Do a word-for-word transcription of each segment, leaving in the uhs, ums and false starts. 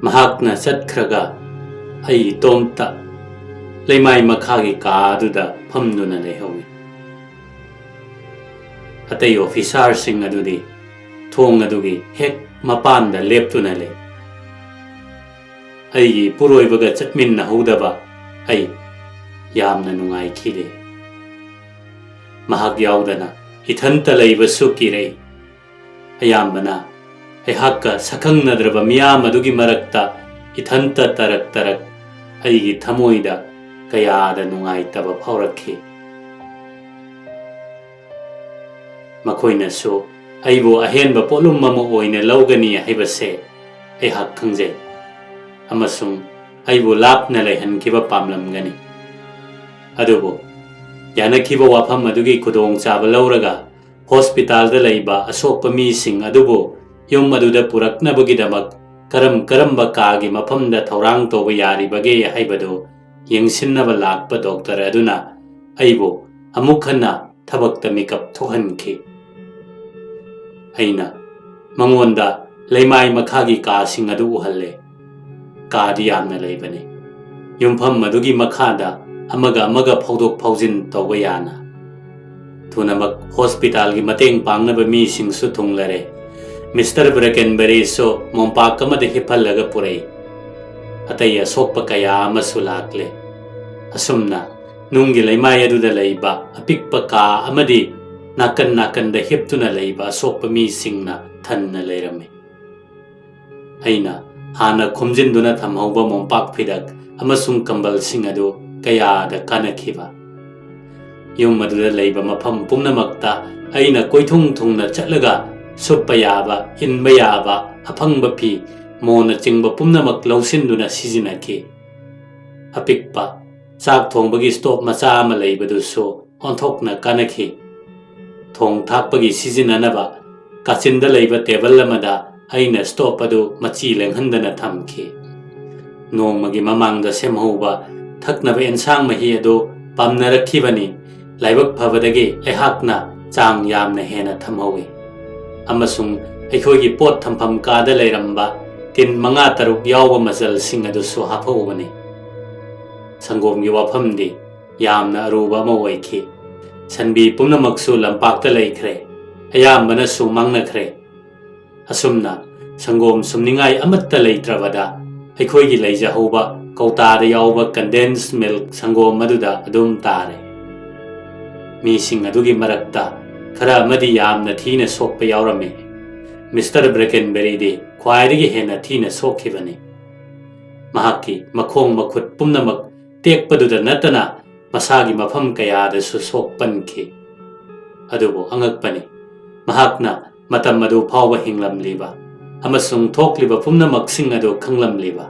ꯃꯍꯥꯛꯅ ꯆꯠꯈ꯭ꯔꯒ ꯑꯩ ꯏꯇꯣꯝꯇ ꯂꯩꯃꯥꯏ ꯃꯈꯥꯒꯤ ꯀꯥ ꯑꯗꯨꯗ ꯐꯝꯗꯨꯅ ꯂꯩꯍꯧꯏ꯫ ꯑꯇꯩ ꯑꯣꯐꯤꯁꯥꯔꯁꯤꯡ ꯑꯗꯨꯗꯤ ꯊꯣꯡ ꯑꯗꯨꯒꯤ ꯍꯦꯛ ꯃꯄꯥꯟꯗ ꯂꯦꯞꯇꯨꯅ ꯂꯩ꯫ ꯑꯩꯒꯤ ꯏꯄꯨꯔꯣꯏꯕꯒ ꯆꯠꯃꯤꯟꯅꯍꯧꯗꯕ ꯑꯩ ꯌꯥꯝꯅ ꯅꯨꯡꯉꯥꯏꯈꯤꯗꯦ꯫ ꯃꯍꯥꯛ ꯌꯥꯎꯗꯅ ꯏꯊꯟꯇ ꯂꯩꯕꯁꯨ ꯀꯤꯔꯛꯏ꯫ ꯑꯌꯥꯝꯕꯅ ꯑꯩꯍꯥꯛꯀ ꯁꯛꯈꯪꯅꯗ꯭ꯔꯕ ꯃꯤꯌꯥꯝ ꯑꯗꯨꯒꯤ ꯃꯔꯛꯇ ꯏꯊꯟꯇ ꯇꯔꯛ ꯇꯔꯛ ꯑꯩꯒꯤ ꯊꯃꯣꯏꯗ ꯀꯌꯥꯗ ꯅꯨꯡꯉꯥꯏꯇꯕ ꯐꯥꯎꯔꯛꯈꯤ꯫ ꯃꯈꯣꯏꯅꯁꯨ ꯑꯩꯕꯨ ꯑꯍꯦꯟꯕ ꯄꯣꯠꯂꯨꯝ ꯑꯃ ꯑꯣꯏꯅ ꯂꯧꯒꯅꯤ ꯍꯥꯏꯕꯁꯦ ꯑꯩꯍꯥꯛ ꯈꯪꯖꯩ, ꯑꯃꯁꯨꯡ ꯑꯩꯕꯨ ꯂꯥꯞꯅ ꯂꯩꯍꯟꯈꯤꯕ ꯄꯥꯝꯂꯝꯒꯅꯤ꯫ ꯑꯗꯨꯕꯨ ꯌꯥꯅꯈꯤꯕ ꯋꯥꯐꯝ ꯑꯗꯨꯒꯤ ꯈꯨꯗꯣꯡꯆꯥꯕ ꯂꯧꯔꯒ ꯍꯣꯁꯄꯤꯇꯥꯜꯗ ꯂꯩꯕ ꯑꯁꯣꯛꯄ ꯃꯤꯁꯤꯡ ꯑꯗꯨꯕꯨ ꯌꯨꯝ ꯑꯗꯨꯗ ꯄꯨꯔꯛꯅꯕꯒꯤꯗꯃꯛ ꯀꯔꯝ ꯀꯔꯝꯕ ꯀꯥꯒꯤ ꯃꯐꯝꯗ ꯊꯧꯔꯥꯡ ꯇꯧꯕ ꯌꯥꯔꯤꯕꯒꯦ ꯍꯥꯏꯕꯗꯨ ꯌꯦꯡꯁꯤꯟꯅꯕ ꯂꯥꯛꯄ ꯗꯣꯛꯇꯔ ꯑꯗꯨꯅ ꯑꯩꯕꯨ ꯑꯃꯨꯛ ꯍꯟꯅ ꯊꯕꯛꯇ ꯃꯤꯀꯞ ꯊꯣꯛꯍꯟꯈꯤ꯫ ꯑꯩꯅ ꯃꯉꯣꯟꯗ ꯂꯩꯃꯥꯏ ꯃꯈꯥꯒꯤ ꯀꯥꯁꯤꯡ ꯑꯗꯨ ꯎꯍꯜꯂꯦ꯫ ꯀꯥꯗꯤ ꯌꯥꯝꯅ ꯂꯩꯕꯅꯤ꯫ ꯌꯨꯝꯐꯝ ꯑꯗꯨꯒꯤ ꯃꯈꯥꯗ ꯑꯃꯒ ꯑꯃꯒ ꯐꯥꯎꯗꯣꯛ ꯐꯥꯎꯖꯤꯟ ꯇꯧꯕ ꯌꯥꯅ꯫ ꯊꯨꯅꯃꯛ ꯍꯣꯁꯄꯤꯇꯥꯜꯒꯤ ꯃꯇꯦꯡ ꯄꯥꯡꯅꯕ ꯃꯤꯁꯤꯡꯁꯨ ꯊꯨꯡꯂꯔꯦ꯫ ꯃꯤꯁꯇꯔ ꯕ꯭ꯔꯦꯀꯦꯟꯕꯔꯤꯁꯨ ꯃꯣꯝꯄꯥꯛ ꯑꯃꯗ ꯍꯤꯞꯍꯜꯂꯒ ꯄꯨꯔꯛꯏ꯫ ꯑꯇꯩ ꯑꯁꯣꯛꯄ ꯀꯌꯥ ꯑꯃꯁꯨ ꯂꯥꯛꯂꯦ꯫ ꯑꯁꯨꯝꯅ ꯅꯨꯡꯒꯤ ꯂꯩꯃꯥꯏ ꯑꯗꯨꯗ ꯂꯩꯕ ꯑꯄꯤꯛꯄ ꯀꯥ ꯑꯃꯗꯤ ꯅꯥꯀꯟ ꯅꯥꯀꯟꯗ ꯍꯤꯞꯇꯨꯅ ꯂꯩꯕ ꯑꯁꯣꯛꯄ ꯃꯤꯁꯤꯡꯅ ꯊꯟꯅ ꯂꯩꯔꯝꯃꯤ꯫ ꯑꯩꯅ ꯍꯥꯟꯅ ꯈꯣꯝꯖꯤꯟꯗꯨꯅ ꯊꯝꯍꯧꯕ ꯃꯣꯝꯄꯥꯛ ꯐꯤꯗꯛ ꯑꯃꯁꯨꯡ ꯀꯝꯕꯜꯁꯤꯡ ꯑꯗꯨ ꯀꯌꯥꯗ ꯀꯥꯟꯅꯈꯤꯕ꯫ ꯌꯨꯝ ꯑꯗꯨꯗ ꯂꯩꯕ ꯃꯐꯝ ꯄꯨꯝꯅꯃꯛꯇ ꯑꯩꯅ ꯀꯣꯏꯊꯨꯡ ꯊꯨꯡꯅ ꯆꯠꯂꯒ ꯁꯨꯞꯄ ꯌꯥꯕ, ꯏꯟꯕ ꯌꯥꯕ, ꯑꯐꯪꯕ ꯐꯤ, ꯃꯣꯅꯆꯤꯡꯕ ꯄꯨꯝꯅꯃꯛ ꯂꯧꯁꯤꯟꯗꯨꯅ ꯁꯤꯖꯤꯟꯅꯈꯤ꯫ ꯑꯄꯤꯛꯄ ꯆꯥꯛ ꯊꯣꯡꯕꯒꯤ ꯁ꯭ꯇꯣꯞ ꯃꯆꯥ ꯑꯃ ꯂꯩꯕꯗꯨꯁꯨ ꯑꯣꯟꯊꯣꯛꯅ ꯀꯥꯟꯅꯈꯤ꯫ ꯊꯣꯡ ꯊꯥꯛꯄꯒꯤ ꯁꯤꯖꯤꯟꯅꯅꯕ ꯀꯥꯆꯤꯟꯗ ꯂꯩꯕ ꯇꯦꯕꯜ ꯑꯃꯗ ꯑꯩꯅ ꯁ꯭ꯇꯣꯞ ꯑꯗꯨ ꯃꯆꯤ ꯂꯦꯡꯍꯟꯗꯅ ꯊꯝꯈꯤ꯫ ꯅꯣꯡꯃꯒꯤ ꯃꯃꯥꯡꯗ ꯁꯦꯝꯍꯧꯕ ꯊꯛꯅꯕ ꯑꯦꯟꯁꯥꯡ ꯃꯍꯤ ꯑꯗꯨ ꯄꯥꯝꯅꯔꯛꯈꯤꯕꯅꯤ꯫ ꯂꯥꯏꯕꯛ ꯐꯕꯗꯒꯤ ꯑꯩꯍꯥꯛꯅ ꯆꯥꯡ ꯌꯥꯝꯅ ꯍꯦꯟꯅ ꯊꯝꯍꯧꯏ, ꯑꯃꯁꯨꯡ ꯑꯩꯈꯣꯏꯒꯤ ꯄꯣꯠ ꯊꯝꯐꯝ ꯀꯥꯗ ꯂꯩꯔꯝꯕ ꯇꯤꯟ ꯃꯉꯥ ꯇꯔꯨꯛ ꯌꯥꯎꯕ ꯃꯆꯜꯁꯤꯡ ꯑꯗꯨꯁꯨ ꯍꯥꯞꯍꯧꯕꯅꯤ꯫ ꯁꯪꯒꯣꯝꯒꯤ ꯋꯥꯐꯝꯗꯤ ꯌꯥꯝꯅ ꯑꯔꯨꯕ ꯑꯃ ꯑꯣꯏꯈꯤ꯫ ꯁꯟꯕꯤ ꯄꯨꯝꯅꯃꯛꯁꯨ ꯂꯝꯄꯥꯛꯇ ꯂꯩꯈ꯭ꯔꯦ, ꯑꯌꯥꯝꯕꯅꯁꯨ ꯃꯥꯡꯅꯈ꯭ꯔꯦ꯫ ꯑꯁꯨꯝꯅ ꯁꯪꯒꯣꯝ ꯁꯨꯝꯅꯤꯡꯉꯥꯏ ꯑꯃꯠꯇ ꯂꯩꯇ꯭ꯔꯕꯗ, ꯑꯩꯈꯣꯏꯒꯤ ꯂꯩꯖꯍꯧꯕ ꯀꯧꯇꯥꯗ ꯌꯥꯎꯕ condensed milk ꯁꯪꯒꯣꯝ ꯑꯗꯨꯗ ꯑꯗꯨꯝ ꯇꯥꯔꯦ꯫ ꯃꯤꯁꯤꯡ ꯑꯗꯨꯒꯤ ꯃꯔꯛꯇ ꯈꯔ ꯑꯃꯗꯤ ꯌꯥꯝꯅ ꯊꯤꯅ ꯁꯣꯛꯄ ꯌꯥꯎꯔꯝꯃꯤ꯫ ꯃꯤꯁꯇꯔ ꯕ꯭ꯔꯦꯀꯦꯟꯕꯦꯔꯤꯗꯤ ꯈ꯭ꯋꯥꯏꯗꯒꯤ ꯍꯦꯟꯅ ꯊꯤꯅ ꯁꯣꯛꯈꯤꯕꯅꯤ꯫ ꯃꯍꯥꯛꯀꯤ ꯃꯈꯣꯡ ꯃꯈꯨꯠ ꯄꯨꯝꯅꯃꯛ ꯇꯦꯛꯄꯗꯨꯗ ꯅꯠꯇꯅ ꯃꯁꯥꯒꯤ ꯃꯐꯝ ꯀꯌꯥꯗꯁꯨ ꯁꯣꯛꯄꯟꯈꯤ꯫ ꯑꯗꯨꯕꯨ ꯑꯉꯛꯄꯅꯤ, ꯃꯍꯥꯛꯅ ꯃꯇꯝ ꯑꯗꯨ ꯐꯥꯎꯕ ꯍꯤꯡꯂꯝꯂꯤꯕ ꯑꯃꯁꯨꯡ ꯊꯣꯛꯂꯤꯕ ꯄꯨꯝꯅꯃꯛꯁꯤꯡ ꯑꯗꯨ ꯈꯪꯂꯝꯂꯤꯕ꯫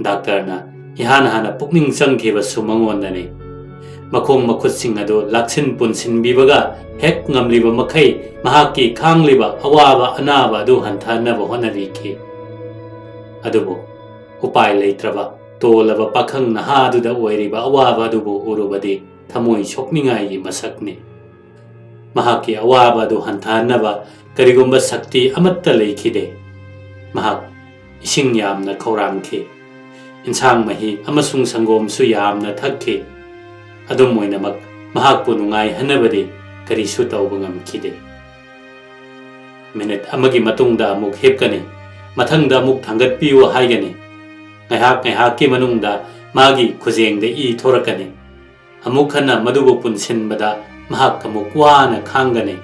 ꯗꯥꯛꯇꯔꯅ ꯏꯍꯥꯟ ꯍꯥꯟꯅ ꯄꯨꯛꯅꯤꯡ ꯆꯪꯈꯤꯕꯁꯨ ꯃꯉꯣꯟꯗꯅꯤ꯫ ꯃꯈꯣꯡ ꯃꯈꯨꯠꯁꯤꯡ ꯑꯗꯨ ꯂꯥꯛꯁꯤꯟ ꯄꯨꯟꯁꯤꯟꯕꯤꯕꯒ ꯍꯦꯛ ꯉꯝꯂꯤꯕ ꯃꯈꯩ ꯃꯍꯥꯛꯀꯤ ꯈꯥꯡꯂꯤꯕ ꯑꯋꯥꯕ ꯑꯅꯥꯕ ꯑꯗꯨ ꯍꯟꯊꯍꯟꯅꯕ ꯍꯣꯠꯅꯕꯤꯈꯤ꯫ ꯑꯗꯨꯕꯨ ꯎꯄꯥꯏ ꯂꯩꯇ꯭ꯔꯕ, ꯇꯣꯜꯂꯕ ꯄꯥꯈꯪ ꯅꯍꯥ ꯑꯗꯨꯗ ꯑꯣꯏꯔꯤꯕ ꯑꯋꯥꯕ ꯑꯗꯨꯕꯨ ꯎꯔꯨꯕꯗꯤ ꯊꯃꯣꯏ ꯁꯣꯛꯅꯤꯡꯉꯥꯏꯒꯤ ꯃꯁꯛꯅꯤ꯫ ꯃꯍꯥꯛꯀꯤ ꯑꯋꯥꯕ ꯑꯗꯨ ꯍꯟꯊꯍꯟꯅꯕ ꯀꯔꯤꯒꯨꯝꯕ ꯁꯛꯇꯤ ꯑꯃꯠꯇ ꯂꯩꯈꯤꯗꯦ꯫ ꯃꯍꯥꯛ ꯏꯁꯤꯡ ꯌꯥꯝꯅ ꯈꯧꯔꯥꯡꯈꯤ꯫ ꯏꯟꯁꯥꯡ ꯃꯍꯤ ꯑꯃꯁꯨꯡ ꯁꯪꯒꯣꯝꯁꯨ ꯌꯥꯝꯅ ꯊꯛꯈꯤ꯫ ꯑꯗꯨꯝ ꯑꯣꯏꯅꯃꯛ, ꯃꯍꯥꯛꯄꯨ ꯅꯨꯡꯉꯥꯏꯍꯟꯅꯕꯗꯤ ꯀꯔꯤꯁꯨ ꯇꯧꯕ ꯉꯝꯈꯤꯗꯦ꯫ ꯃꯤꯅꯤꯠ ꯑꯃꯒꯤ ꯃꯇꯨꯡꯗ ꯑꯃꯨꯛ ꯍꯤꯞꯀꯅꯤ꯫ ꯃꯊꯪꯗ ꯑꯃꯨꯛ ꯊꯥꯡꯒꯠꯄꯤꯌꯨ ꯍꯥꯏꯒꯅꯤ꯫ ꯉꯥꯏꯍꯥꯛ ꯉꯥꯏꯍꯥꯛꯀꯤ ꯃꯅꯨꯡꯗ ꯃꯥꯒꯤ ꯈꯨꯖꯦꯡꯗ ꯏ ꯊꯣꯔꯛꯀꯅꯤ꯫ ꯑꯃꯨꯛ ꯍꯟꯅ ꯃꯗꯨꯕꯨ ꯄꯨꯟꯁꯤꯟꯕꯗ ꯃꯍꯥꯛ ꯑꯃꯨꯛ ꯋꯥꯅ ꯈꯥꯡꯒꯅꯤ꯫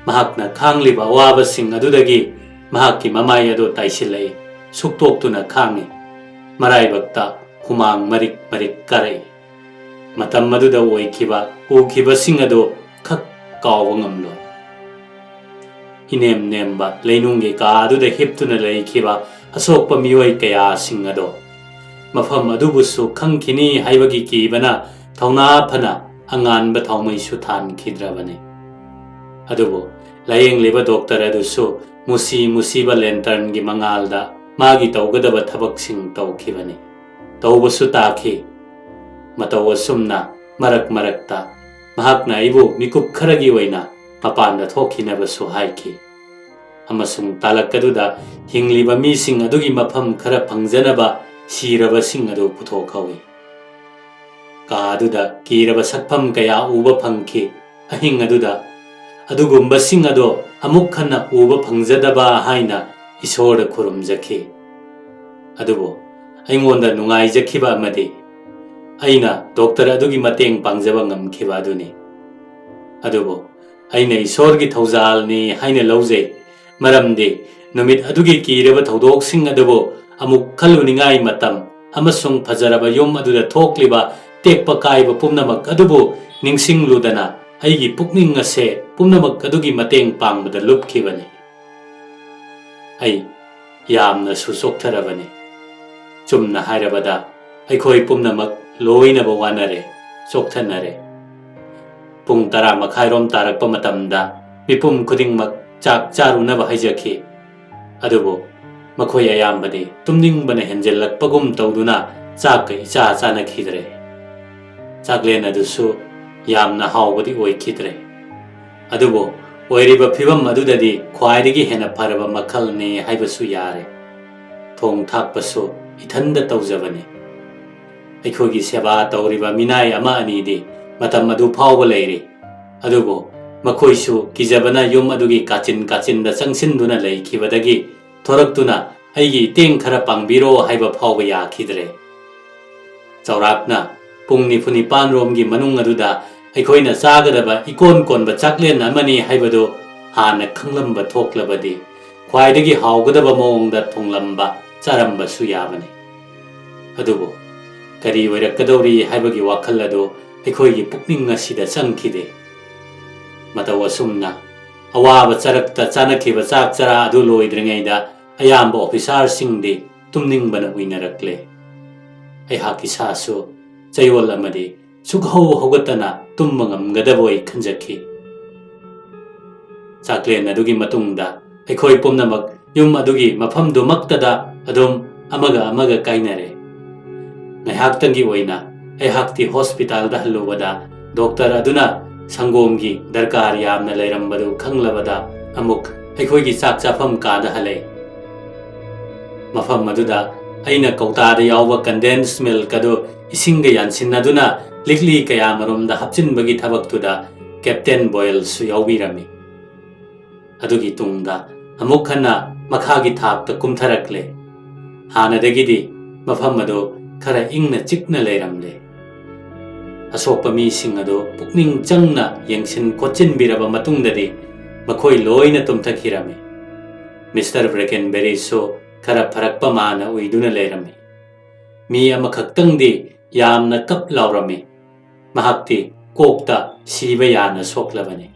ꯃꯍꯥꯛꯅ ꯈꯥꯡꯂꯤꯕ ꯑꯋꯥꯕꯁꯤꯡ ꯑꯗꯨꯗꯒꯤ ꯃꯍꯥꯛꯀꯤ ꯃꯃꯥꯏ ꯑꯗꯨ ꯇꯥꯏꯁꯤꯜꯂꯛꯏ, ꯁꯨꯛꯇꯣꯛꯇꯨꯅ ꯈꯥꯡꯏ꯫ ꯃꯔꯥꯏꯕꯛꯇ ꯍꯨꯃꯥꯡ ꯃꯔꯤꯛ ꯃꯔꯤꯛ ꯀꯥꯔꯛꯏ꯫ ꯃꯇꯝ ꯑꯗꯨꯗ ꯑꯣꯏꯈꯤꯕ, ꯎꯈꯤꯕꯁꯤꯡ ꯑꯗꯨ ꯈꯛ ꯀꯥꯎꯕ ꯉꯝꯂꯣꯏ꯫ ꯏꯅꯦꯝ ꯅꯦꯝꯕ ꯂꯩꯅꯨꯡꯒꯤ ꯀꯥ ꯑꯗꯨꯗ ꯍꯤꯞꯇꯨꯅ ꯂꯩꯈꯤꯕ ꯑꯁꯣꯛꯄ ꯃꯤꯑꯣꯏ ꯀꯌꯥꯁꯤꯡ ꯑꯗꯣ ꯃꯐꯝ ꯑꯗꯨꯕꯨꯁꯨ ꯈꯪꯈꯤꯅꯤ ꯍꯥꯏꯕꯒꯤ ꯀꯤꯕꯅ ꯊꯧꯅꯥ ꯐꯅ ꯑꯉꯥꯟꯕ ꯊꯥꯎꯃꯩꯁꯨ ꯊꯥꯟꯈꯤꯗ꯭ꯔꯕꯅꯤ꯫ ꯑꯗꯨꯕꯨ ꯂꯥꯌꯦꯡꯂꯤꯕ ꯗꯣꯛꯇꯔ ꯑꯗꯨꯁꯨ ꯃꯨꯁꯤ ꯃꯨꯁꯤꯕ ꯂꯦꯟꯇꯔꯟꯒꯤ ꯃꯉꯥꯜꯗ ꯃꯥꯒꯤ ꯇꯧꯒꯗꯕ ꯊꯕꯛꯁꯤꯡ ꯇꯧꯈꯤꯕꯅꯤ꯫ ꯇꯧꯕꯁꯨ ꯇꯥꯈꯤ꯫ ꯃꯇꯧ ꯑꯁꯨꯝꯅ ꯃꯔꯛ ꯃꯔꯛꯇ ꯃꯍꯥꯛꯅ ꯑꯩꯕꯨ ꯃꯤꯀꯨꯞ ꯈꯔꯒꯤ ꯑꯣꯏꯅ ꯃꯄꯥꯟꯗ ꯊꯣꯛꯈꯤꯅꯕꯁꯨ ꯍꯥꯏꯈꯤ꯫ ꯑꯃꯁꯨꯡ ꯇꯥꯂꯛ ꯑꯗꯨꯗ ꯍꯤꯡꯂꯤꯕ ꯃꯤꯁꯤꯡ ꯑꯗꯨꯒꯤ ꯃꯐꯝ ꯈꯔ ꯐꯪꯖꯅꯕ ꯁꯤꯔꯕꯁꯤꯡ ꯑꯗꯨ ꯄꯨꯊꯣꯛꯍꯧꯏ꯫ ꯀꯥ ꯑꯗꯨꯗ ꯀꯤꯔꯕ ꯁꯛꯐꯝ ꯀꯌꯥ ꯎꯕ ꯐꯪꯈꯤ꯫ ꯑꯍꯤꯡ ꯑꯗꯨꯗ ꯑꯗꯨꯒꯨꯝꯕꯁꯤꯡ ꯑꯗꯣ ꯑꯃꯨꯛ ꯍꯟꯅ ꯎꯕ ꯐꯪꯖꯗꯕ ꯍꯥꯏꯅ ꯏꯁꯣꯔꯗ ꯈꯨꯔꯨꯝꯖꯈꯤ꯫ ꯑꯗꯨꯕꯨ ꯑꯩꯉꯣꯟꯗ ꯅꯨꯡꯉꯥꯏꯖꯈꯤꯕ ꯑꯃꯗꯤ ꯑꯩꯅ ꯗꯣꯛꯇꯔ ꯑꯗꯨꯒꯤ ꯃꯇꯦꯡ ꯄꯥꯡꯖꯕ ꯉꯝꯈꯤꯕ ꯑꯗꯨꯅꯤ꯫ ꯑꯗꯨꯕꯨ ꯑꯩꯅ ꯏꯁꯣꯔꯒꯤ ꯊꯧꯖꯥꯜꯅꯤ ꯍꯥꯏꯅ ꯂꯧꯖꯩ, ꯃꯔꯝꯗꯤ ꯅꯨꯃꯤꯠ ꯑꯗꯨꯒꯤ ꯀꯤꯔꯕ ꯊꯧꯗꯣꯛꯁꯤꯡ ꯑꯗꯨꯕꯨ ꯑꯃꯨꯛ ꯈꯜꯂꯨꯅꯤꯡꯉꯥꯏ ꯃꯇꯝ ꯑꯃꯁꯨꯡ ꯐꯖꯔꯕ ꯌꯨꯝ ꯑꯗꯨꯗ ꯊꯣꯛꯂꯤꯕ ꯇꯦꯛꯄ ꯀꯥꯏꯕ ꯄꯨꯝꯅꯃꯛ ꯑꯗꯨꯕꯨ ꯅꯤꯡꯁꯤꯡꯂꯨꯗꯅ ꯑꯩꯒꯤ ꯄꯨꯛꯅꯤꯡ ꯑꯁꯦ ꯄꯨꯝꯅꯃꯛ ꯑꯗꯨꯒꯤ ꯃꯇꯦꯡ ꯄꯥꯡꯕꯗ ꯂꯨꯞꯈꯤꯕꯅꯤ꯫ ꯑꯩ ꯌꯥꯝꯅꯁꯨ ꯆꯣꯛꯊꯔꯕꯅꯤ꯫ ꯆꯨꯝꯅ ꯍꯥꯏꯔꯕꯗ, ꯑꯩꯈꯣꯏ ꯄꯨꯝꯅꯃꯛ ꯂꯣꯏꯅꯕ ꯋꯥꯅꯔꯦ, ꯆꯣꯛꯊꯅꯔꯦ꯫ ꯄꯨꯡ ꯇꯔꯥ ꯃꯈꯥꯏꯔꯣꯝ ꯇꯥꯔꯛꯄ ꯃꯇꯝꯗ ꯃꯤꯄꯨꯝ ꯈꯨꯗꯤꯡꯃꯛ ꯆꯥꯛ ꯆꯥꯔꯨꯅꯕ ꯍꯥꯏꯖꯈꯤ꯫ ꯑꯗꯨꯕꯨ ꯃꯈꯣꯏ ꯑꯌꯥꯝꯕꯗꯤ ꯇꯨꯝꯅꯤꯡꯕꯅ ꯍꯦꯟꯖꯜꯂꯛꯄꯒꯨꯝ ꯇꯧꯗꯨꯅ ꯆꯥꯛꯀ ꯏꯆꯥ ꯆꯥꯅꯈꯤꯗ꯭ꯔꯦ꯫ ꯆꯥꯛꯂꯦꯟ ꯑꯗꯨꯁꯨ ꯌꯥꯝꯅ ꯍꯥꯎꯕꯗꯤ ꯑꯣꯏꯈꯤꯗ꯭ꯔꯦ꯫ ꯑꯗꯨꯕꯨ ꯑꯣꯏꯔꯤꯕ ꯐꯤꯕꯝ ꯑꯗꯨꯗꯗꯤ ꯈ꯭ꯋꯥꯏꯗꯒꯤ ꯍꯦꯟꯅ ꯐꯔꯕ ꯃꯈꯜꯅꯤ ꯍꯥꯏꯕꯁꯨ ꯌꯥꯔꯦ꯫ ꯊꯣꯡ ꯊꯥꯛꯄꯁꯨ ꯏꯊꯟꯗ ꯇꯧꯖꯕꯅꯤ꯫ ꯑꯩꯈꯣꯏꯒꯤ ꯁꯦꯕꯥ ꯇꯧꯔꯤꯕ ꯃꯤꯅꯥꯏ ꯑꯃ ꯑꯅꯤꯗꯤ ꯃꯇꯝ ꯑꯗꯨ ꯐꯥꯎꯕ ꯂꯩꯔꯤ꯫ ꯑꯗꯨꯕꯨ ꯃꯈꯣꯏꯁꯨ ꯀꯤꯖꯕꯅ ꯌꯨꯝ ꯑꯗꯨꯒꯤ ꯀꯥꯆꯤꯟ ꯀꯥꯆꯤꯟꯗ ꯆꯪꯁꯤꯟꯗꯨꯅ ꯂꯩꯈꯤꯕꯗꯒꯤ ꯊꯣꯔꯛꯇꯨꯅ ꯑꯩꯒꯤ ꯏꯇꯦꯡ ꯈꯔ ꯄꯥꯡꯕꯤꯔꯣ ꯍꯥꯏꯕ ꯐꯥꯎꯕ ꯌꯥꯈꯤꯗ꯭ꯔꯦ꯫ ꯆꯥꯎꯔꯥꯛꯅ ꯄꯨꯡ ꯅꯤꯐꯨ ꯅꯤꯄꯥꯟ ꯔꯣꯝꯒꯤ ꯃꯅꯨꯡ ꯑꯗꯨꯗ ꯑꯩꯈꯣꯏꯅ ꯆꯥꯒꯗꯕ ꯏꯀꯣꯟ ꯀꯣꯟꯕ ꯆꯥꯛꯂꯦꯟ ꯑꯃꯅꯤ ꯍꯥꯏꯕꯗꯨ ꯍꯥꯟꯅ ꯈꯪꯂꯝꯕ ꯊꯣꯛꯂꯕꯗꯤ ꯈ꯭ꯋꯥꯏꯗꯒꯤ ꯍꯥꯎꯒꯗꯕ ꯃꯑꯣꯡꯗ ꯊꯣꯡꯂꯝꯕ ꯆꯥꯔꯝꯕꯁꯨ ꯌꯥꯕꯅꯤ꯫ ꯑꯗꯨꯕꯨ ꯀꯔꯤ ꯑꯣꯏꯔꯛꯀꯗꯧꯔꯤ ꯍꯥꯏꯕꯒꯤ ꯋꯥꯈꯜ ꯑꯗꯨ ꯑꯩꯈꯣꯏꯒꯤ ꯄꯨꯛꯅꯤꯡ ꯑꯁꯤꯗ ꯆꯪꯈꯤꯗꯦ꯫ ꯃꯇꯧ ꯑꯁꯨꯝꯅ ꯑꯋꯥꯕ ꯆꯔꯛꯇ ꯆꯥꯅꯈꯤꯕ ꯆꯥꯛ ꯆꯔꯥ ꯑꯗꯨ ꯂꯣꯏꯗ꯭ꯔꯤꯉꯩꯗ ꯑꯌꯥꯝꯕ ꯑꯣꯐꯤꯁꯥꯔꯁꯤꯡꯗꯤ ꯇꯨꯝꯅꯤꯡꯕꯅ ꯎꯏꯅꯔꯛꯂꯦ꯫ ꯑꯩꯍꯥꯛ ꯏꯁꯥꯁꯨ ꯆꯌꯣꯜ ꯑꯃꯗꯤ ꯁꯨꯛꯍꯧ ꯍꯧꯒꯠꯇꯅ ꯇꯨꯝꯕ ꯉꯝꯒꯗꯕꯣꯏ ꯈꯟꯖꯈꯤ꯫ ꯆꯥꯛꯂꯦꯟ ꯑꯗꯨꯒꯤ ꯃꯇꯨꯡꯗ ꯑꯩꯈꯣꯏ ꯄꯨꯝꯅꯃꯛ ꯌꯨꯝ ꯑꯗꯨꯒꯤ ꯃꯐꯝꯗꯨꯃꯛꯇꯗ ꯑꯗꯨꯝ ꯑꯃꯒ ꯑꯃꯒ ꯀꯥꯏꯅꯔꯦ꯫ ꯉꯥꯏꯍꯥꯛꯇꯪꯒꯤ ꯑꯣꯏꯅ ꯑꯩꯍꯥꯛꯇꯤ ꯍꯣꯁꯄꯤꯇꯥꯜꯗ ꯍꯜꯂꯨꯕꯗ ꯗꯣꯛꯇꯔ ꯑꯗꯨꯅ ꯁꯪꯒꯣꯝꯒꯤ ꯗꯔꯀꯥꯔ ꯌꯥꯝꯅ ꯂꯩꯔꯝꯕꯗꯨ ꯈꯪꯂꯕꯗ ꯑꯃꯨꯛ ꯑꯩꯈꯣꯏꯒꯤ ꯆꯥꯛ ꯆꯥꯐꯝ ꯀꯥꯗ ꯍꯜꯂꯛꯏ꯫ ꯃꯐꯝ ꯑꯗꯨꯗ ꯑꯩꯅ ꯀꯧꯇꯥꯗ ꯌꯥꯎꯕ condensed milk ꯑꯗꯨ ꯏꯁꯤꯡꯒ ꯌꯥꯟꯁꯤꯟꯅꯗꯨꯅ ꯂꯤꯛꯂꯤ ꯀꯌꯥꯃꯔꯣꯝꯗ ꯍꯥꯞꯆꯤꯟꯕꯒꯤ ꯊꯕꯛꯇꯨꯗ ꯀꯦꯞꯇꯦꯟ ꯕꯣꯌꯜꯁꯨ ꯌꯥꯎꯕꯤꯔꯝꯃꯤ꯫ ꯑꯗꯨꯒꯤ ꯇꯨꯡꯗ ꯑꯃꯨꯛ ꯍꯟꯅ ꯃꯈꯥꯒꯤ ꯊꯥꯛꯇ ꯀꯨꯝꯊꯔꯛꯂꯦ꯫ ꯍꯥꯟꯅꯗꯒꯤꯗꯤ ꯃꯐꯝ ꯑꯗꯨ ꯈꯔ ꯏꯪꯅ ꯆꯤꯛꯅ ꯂꯩꯔꯝꯂꯦ꯫ ꯑꯁꯣꯛꯄ ꯃꯤꯁꯤꯡ ꯑꯗꯨ ꯄꯨꯛꯅꯤꯡ ꯆꯪꯅ ꯌꯦꯡꯁꯤꯟ ꯈꯣꯠꯆꯤꯟꯕꯤꯔꯕ ꯃꯇꯨꯡꯗꯗꯤ ꯃꯈꯣꯏ ꯂꯣꯏꯅ ꯇꯨꯝꯊꯈꯤꯔꯝꯃꯤ꯫ ꯃꯤꯁꯇꯔ ꯕ꯭ꯔꯦꯀꯦꯟꯕꯦꯔꯤꯁꯨ ꯈꯔ ꯐꯔꯛꯄ ꯃꯥꯅ ꯎꯏꯗꯨꯅ ꯂꯩꯔꯝꯃꯤ꯫ ꯃꯤ ꯑꯃꯈꯛꯇꯪꯗꯤ ꯌꯥꯝꯅ ꯀꯞ ꯂꯥꯎꯔꯝꯃꯤ꯫ ꯃꯍꯥꯛꯇꯤ ꯀꯣꯛꯇ ꯁꯤꯕ ꯌꯥꯅ ꯁꯣꯛꯂꯕꯅꯤ꯫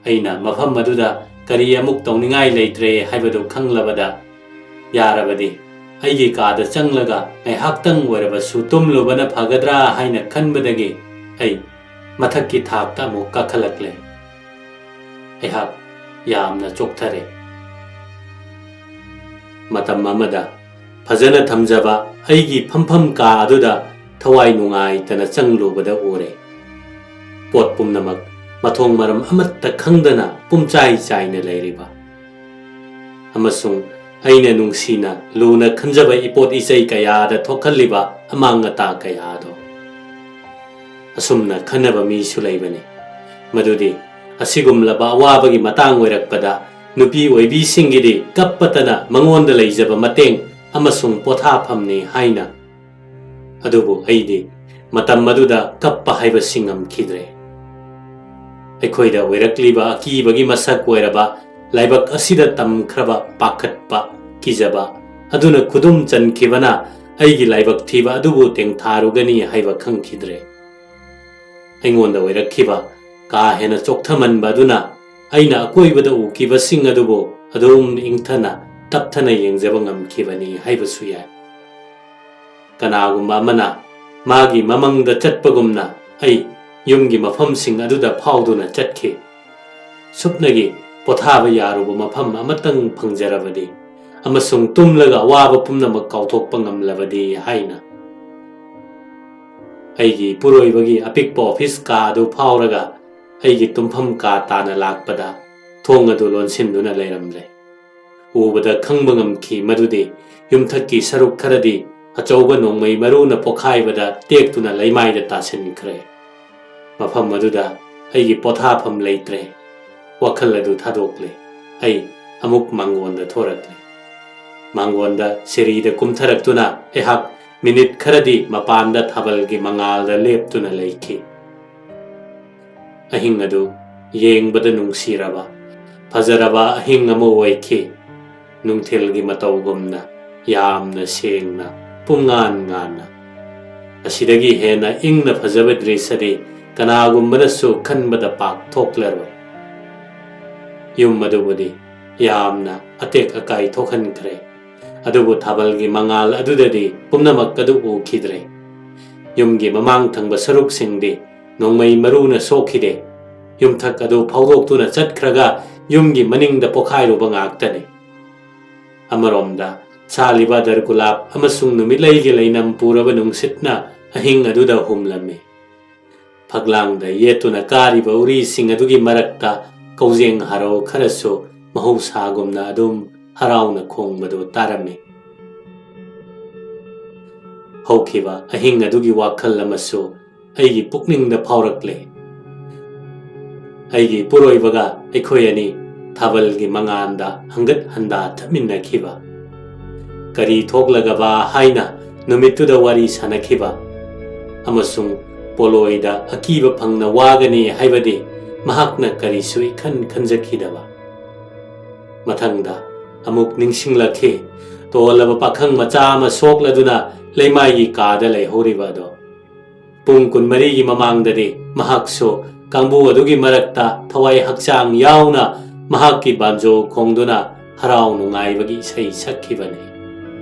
ꯑꯩꯅ ꯃꯐꯝ ꯑꯗꯨꯗ ꯀꯔꯤ ꯑꯃꯨꯛ ꯇꯧꯅꯤꯡꯉꯥꯏ ꯂꯩꯇ꯭ꯔꯦ ꯍꯥꯏꯕꯗꯨ ꯈꯪꯂꯕꯗ, ꯌꯥꯔꯕꯗꯤ ꯑꯩꯒꯤ ꯀꯥꯗ ꯆꯪꯂꯒ ꯉꯥꯏꯍꯥꯛꯇꯪ ꯑꯣꯏꯔꯕꯁꯨ ꯇꯨꯝꯂꯨꯕꯅ ꯐꯒꯗ꯭ꯔꯥ ꯍꯥꯏꯅ ꯈꯟꯕꯗꯒꯤ ꯑꯩ ꯃꯊꯛꯀꯤ ꯊꯥꯛꯇ ꯑꯃꯨꯛ ꯀꯥꯈꯠꯂꯛꯂꯦ꯫ ꯑꯩꯍꯥꯛ ꯌꯥꯝꯅ ꯆꯣꯛꯊꯔꯦ꯫ ꯃꯇꯝ ꯑꯃꯗ ꯐꯖꯅ ꯊꯝꯖꯕ ꯑꯩꯒꯤ ꯐꯝꯐꯝ ꯀꯥ ꯑꯗꯨꯗ ꯊꯋꯥꯏ ꯅꯨꯡꯉꯥꯏꯇꯅ ꯆꯪꯂꯨꯕꯗ ꯎꯔꯦ꯫ ꯄꯣꯠ ꯄꯨꯝꯅꯃꯛ ꯃꯊꯣꯡ ꯃꯔꯝ ꯑꯃꯠꯇ ꯈꯪꯗꯅ ꯄꯨꯝꯆꯥꯏ ꯆꯥꯏꯅ ꯂꯩꯔꯤꯕ ꯑꯃꯁꯨꯡ ꯑꯩꯅ ꯅꯨꯡꯁꯤꯅ ꯂꯨꯅ ꯈꯟꯖꯕ ꯏꯄꯣꯠ ꯏꯆꯩ ꯀꯌꯥꯗ ꯊꯣꯛꯍꯜꯂꯤꯕ ꯑꯃꯥꯡ ꯑꯇꯥ ꯀꯌꯥꯗꯣ꯫ ꯑꯁꯨꯝꯅ ꯈꯟꯅꯕ ꯃꯤꯁꯨ ꯂꯩꯕꯅꯤ, ꯃꯗꯨꯗꯤ ꯑꯁꯤꯒꯨꯝꯂꯕ ꯑꯋꯥꯕꯒꯤ ꯃꯇꯥꯡ ꯑꯣꯏꯔꯛꯄꯗ ꯅꯨꯄꯤ ꯑꯣꯏꯕꯤꯁꯤꯡꯒꯤꯗꯤ ꯀꯞꯄꯇꯅ ꯃꯉꯣꯟꯗ ꯂꯩꯖꯕ ꯃꯇꯦꯡ ꯑꯃꯁꯨꯡ ꯄꯣꯊꯥꯐꯝꯅꯤ ꯍꯥꯏꯅ꯫ ꯑꯗꯨꯕꯨ ꯑꯩꯗꯤ ꯃꯇꯝ ꯑꯗꯨꯗ ꯀꯞꯄ ꯍꯥꯏꯕꯁꯤ ꯉꯝꯈꯤꯗ꯭ꯔꯦ꯫ ꯑꯩꯈꯣꯏꯗ ꯑꯣꯏꯔꯛꯂꯤꯕ ꯑꯀꯤꯕꯒꯤ ꯃꯁꯛ ꯑꯣꯏꯔꯕ ꯂꯥꯏꯕꯛ ꯑꯁꯤꯗ ꯇꯝꯈ꯭ꯔꯕ ꯄꯥꯈꯠꯄ, ꯀꯤꯖꯕ ꯑꯗꯨꯅ ꯈꯨꯗꯨꯝ ꯆꯟꯈꯤꯕꯅ ꯑꯩꯒꯤ ꯂꯥꯏꯕꯛ ꯊꯤꯕ ꯑꯗꯨꯕꯨ ꯇꯦꯡꯊꯥꯔꯨꯒꯅꯤ ꯍꯥꯏꯕ ꯈꯪꯈꯤꯗ꯭ꯔꯦ꯫ ꯑꯩꯉꯣꯟꯗ ꯑꯣꯏꯔꯛꯈꯤꯕ ꯀꯥ ꯍꯦꯟꯅ ꯆꯣꯛꯊꯃꯟꯕ ꯑꯗꯨꯅ ꯑꯩꯅ ꯑꯀꯣꯏꯕꯗ ꯎꯈꯤꯕꯁꯤꯡ ꯑꯗꯨꯕꯨ ꯑꯗꯨꯝ ꯏꯪꯊꯅ ꯇꯞꯊꯅ ꯌꯦꯡꯖꯕ ꯉꯝꯈꯤꯕꯅꯤ ꯍꯥꯏꯕꯁꯨ ꯌꯥꯏ꯫ ꯀꯅꯥꯒꯨꯝꯕ ꯑꯃꯅ ꯃꯥꯒꯤ ꯃꯃꯪꯗ ꯆꯠꯄꯒꯨꯝꯅ ꯑꯩ ꯌꯨꯝꯒꯤ ꯃꯐꯝꯁꯤꯡ ꯑꯗꯨꯗ ꯐꯥꯎꯗꯨꯅ ꯆꯠꯈꯤ꯫ ꯁꯨꯞꯅꯒꯤ ꯄꯣꯊꯥꯕ ꯌꯥꯔꯨꯕ ꯃꯐꯝ ꯑꯃꯇꯪ ꯐꯪꯖꯔꯕꯗꯤ ꯑꯃꯁꯨꯡ ꯇꯨꯝꯂꯒ ꯑꯋꯥꯕ ꯄꯨꯝꯅꯃꯛ ꯀꯥꯎꯊꯣꯛꯄ ꯉꯝꯂꯕꯗꯤ ꯍꯥꯏꯅ꯫ ꯑꯩꯒꯤ ꯏꯄꯨꯔꯣꯏꯕꯒꯤ ꯑꯄꯤꯛꯄ ꯑꯣꯐꯤꯁ ꯀꯥ ꯑꯗꯨ ꯐꯥꯎꯔꯒ ꯑꯩꯒꯤ ꯇꯨꯝꯐꯝ ꯀꯥ ꯇꯥꯅ ꯂꯥꯛꯄꯗ ꯊꯣꯡ ꯑꯗꯨ ꯂꯣꯟꯁꯤꯟꯗꯨꯅ ꯂꯩꯔꯝꯂꯦ꯫ ꯎꯕꯗ ꯈꯪꯕ ꯉꯝꯈꯤ ꯃꯗꯨꯗꯤ ꯌꯨꯝꯊꯛꯀꯤ ꯁꯔꯨꯛ ꯈꯔꯗꯤ ꯑꯆꯧꯕ ꯅꯣꯡꯃꯩ ꯃꯔꯨꯅ ꯄꯣꯈꯥꯏꯕꯗ ꯇꯦꯛꯇꯨꯅ ꯂꯩꯃꯥꯏꯗ ꯇꯥꯁꯤꯟꯈ꯭ꯔꯦ꯫ ꯃꯐꯝ ꯑꯗꯨꯗ ꯑꯩꯒꯤ ꯄꯣꯊꯥꯐꯝ ꯂꯩꯇ꯭ꯔꯦ꯫ ꯋꯥꯈꯜ ꯑꯗꯨ ꯊꯥꯗꯣꯛꯂꯦ꯫ ꯑꯩ ꯑꯃꯨꯛ ꯃꯥꯡꯒꯣꯟꯗ ꯊꯣꯔꯛꯂꯦ꯫ ꯃꯥꯡꯒꯣꯟꯗ ꯁꯤꯔꯤꯗ ꯀꯨꯝꯊꯔꯛꯇꯨꯅ ꯑꯩꯍꯥꯛ ꯃꯤꯅꯤꯠ ꯈꯔꯗꯤ ꯃꯄꯥꯟꯗ ꯊꯥꯕꯜꯒꯤ ꯃꯉꯥꯜꯗ ꯂꯦꯞꯇꯨꯅ ꯂꯩꯈꯤ꯫ ꯑꯍꯤꯡ ꯑꯗꯨ ꯌꯦꯡꯕꯗ ꯅꯨꯡꯁꯤꯔꯕ, ꯐꯖꯔꯕ ꯑꯍꯤꯡ ꯑꯃ ꯑꯣꯏꯈꯤ꯫ ꯅꯨꯡꯊꯤꯜꯒꯤ ꯃꯇꯧꯒꯨꯝꯅ ꯌꯥꯝꯅ ꯁꯦꯡꯅ, ꯄꯨꯡꯉꯥꯟ ꯉꯥꯟꯅ꯫ ꯑꯁꯤꯗꯒꯤ ꯍꯦꯟꯅ ꯏꯪꯅ ꯐꯖꯕ ꯗ꯭ꯔꯤꯁ꯭ꯌꯗꯤ ꯀꯅꯥꯒꯨꯝꯕꯅꯁꯨ ꯈꯟꯕꯗ ꯄꯥꯛ ꯊꯣꯛꯂꯔꯣꯏ꯫ ꯌꯨꯝ ꯑꯗꯨꯕꯨꯗꯤ ꯌꯥꯝꯅ ꯑꯇꯦꯛ ꯑꯀꯥꯏ ꯊꯣꯛꯍꯟꯈ꯭ꯔꯦ, ꯑꯗꯨꯕꯨ ꯊꯥꯕꯜꯒꯤ ꯃꯉꯥꯜ ꯑꯗꯨꯗꯗꯤ ꯄꯨꯝꯅꯃꯛ ꯑꯗꯨ ꯎꯈꯤꯗ꯭ꯔꯦ꯫ ꯌꯨꯝꯒꯤ ꯃꯃꯥꯡ ꯊꯪꯕ ꯁꯔꯨꯛꯁꯤꯡꯗꯤ ꯅꯣꯡꯃꯩ ꯃꯔꯨꯅ ꯁꯣꯛꯈꯤꯗꯦ꯫ ꯌꯨꯝꯊꯛ ꯑꯗꯨ ꯐꯥꯎꯗꯣꯛꯇꯨꯅ ꯆꯠꯈ꯭ꯔꯒ ꯌꯨꯝꯒꯤ ꯃꯅꯤꯡꯗ ꯄꯣꯈꯥꯏꯔꯨꯕ ꯉꯥꯛꯇꯅꯤ꯫ ꯑꯃꯔꯣꯝꯗ ꯁꯥꯠꯂꯤꯕ ꯗꯔꯒꯨꯂꯥꯞ ꯑꯃꯁꯨꯡ ꯅꯨꯃꯤꯠꯂꯩꯒꯤ ꯂꯩꯅꯝ ꯄꯨꯔꯕ ꯅꯨꯡꯁꯤꯠꯅ ꯑꯍꯤꯡ ꯑꯗꯨꯗ ꯍꯨꯝꯂꯝꯃꯤ꯫ ꯐꯛꯂꯥꯡꯗ ꯌꯦꯠꯇꯨꯅ ꯀꯥꯔꯤꯕ ꯎꯔꯤꯁꯤꯡ ꯑꯗꯨꯒꯤ ꯃꯔꯛꯇ ꯀꯧꯖꯦꯡ ꯍꯥꯔꯧ ꯈꯔꯁꯨ ꯃꯍꯧꯁꯥꯒꯨꯝꯅ ꯑꯗꯨꯝ ꯍꯔꯥꯎꯅ ꯈꯣꯡꯕꯗꯨ ꯇꯥꯔꯝꯃꯤ꯫ ꯍꯧꯈꯤꯕ ꯑꯍꯤꯡ ꯑꯗꯨꯒꯤ ꯋꯥꯈꯜ ꯑꯃꯁꯨ ꯑꯩꯒꯤ ꯄꯨꯛꯅꯤꯡꯗ ꯐꯥꯎꯔꯛꯂꯦ꯫ ꯑꯩꯒꯤ ꯏꯄꯨꯔꯣꯏꯕꯒ ꯑꯩꯈꯣꯏ ꯑꯅꯤ ꯊꯥꯕꯜꯒꯤ ꯃꯉꯥꯟꯗ ꯍꯪꯒꯠ ꯍꯟꯗꯥ ꯊꯛꯃꯤꯟꯅꯈꯤꯕ, ꯀꯔꯤ ꯊꯣꯛꯂꯒꯕ ꯍꯥꯏꯅ ꯅꯨꯃꯤꯠꯇꯨꯗ ꯋꯥꯔꯤ ꯁꯥꯅꯈꯤꯕ, ꯑꯃꯁꯨꯡ ꯄꯣꯂꯣꯏꯗ ꯑꯀꯤꯕ ꯐꯪꯅ ꯋꯥꯒꯅꯤ ꯍꯥꯏꯕꯗꯤ ꯃꯍꯥꯛꯅ ꯀꯔꯤꯁꯨ ꯏꯈꯟ ꯈꯟꯖꯈꯤꯗꯕ꯫ ꯃꯊꯪꯗ ꯑꯃꯨꯛ ꯅꯤꯡꯁꯤꯡꯂꯛꯈꯤ, ꯇꯣꯜꯂꯕ ꯄꯥꯈꯪ ꯃꯆꯥ ꯑꯃ ꯁꯣꯛꯂꯗꯨꯅ ꯂꯩꯃꯥꯏꯒꯤ ꯀꯥꯗ ꯂꯩꯍꯧꯔꯤꯕ ꯑꯗꯣ꯫ ꯄꯨꯡ ꯀꯨꯟꯃꯔꯤꯒꯤ ꯃꯃꯥꯡꯗꯗꯤ ꯃꯍꯥꯛꯁꯨ ꯀꯥꯡꯕꯨ ꯑꯗꯨꯒꯤ ꯃꯔꯛꯇ ꯊꯋꯥꯏ ꯍꯛꯆꯥꯡ ꯌꯥꯎꯅ ꯃꯍꯥꯛꯀꯤ ꯕꯥꯟꯖꯣ ꯈꯣꯡꯗꯨꯅ ꯍꯔꯥꯎ ꯅꯨꯡꯉꯥꯏꯕꯒꯤ ꯏꯁꯩ ꯁꯛꯈꯤꯕꯅꯤ꯫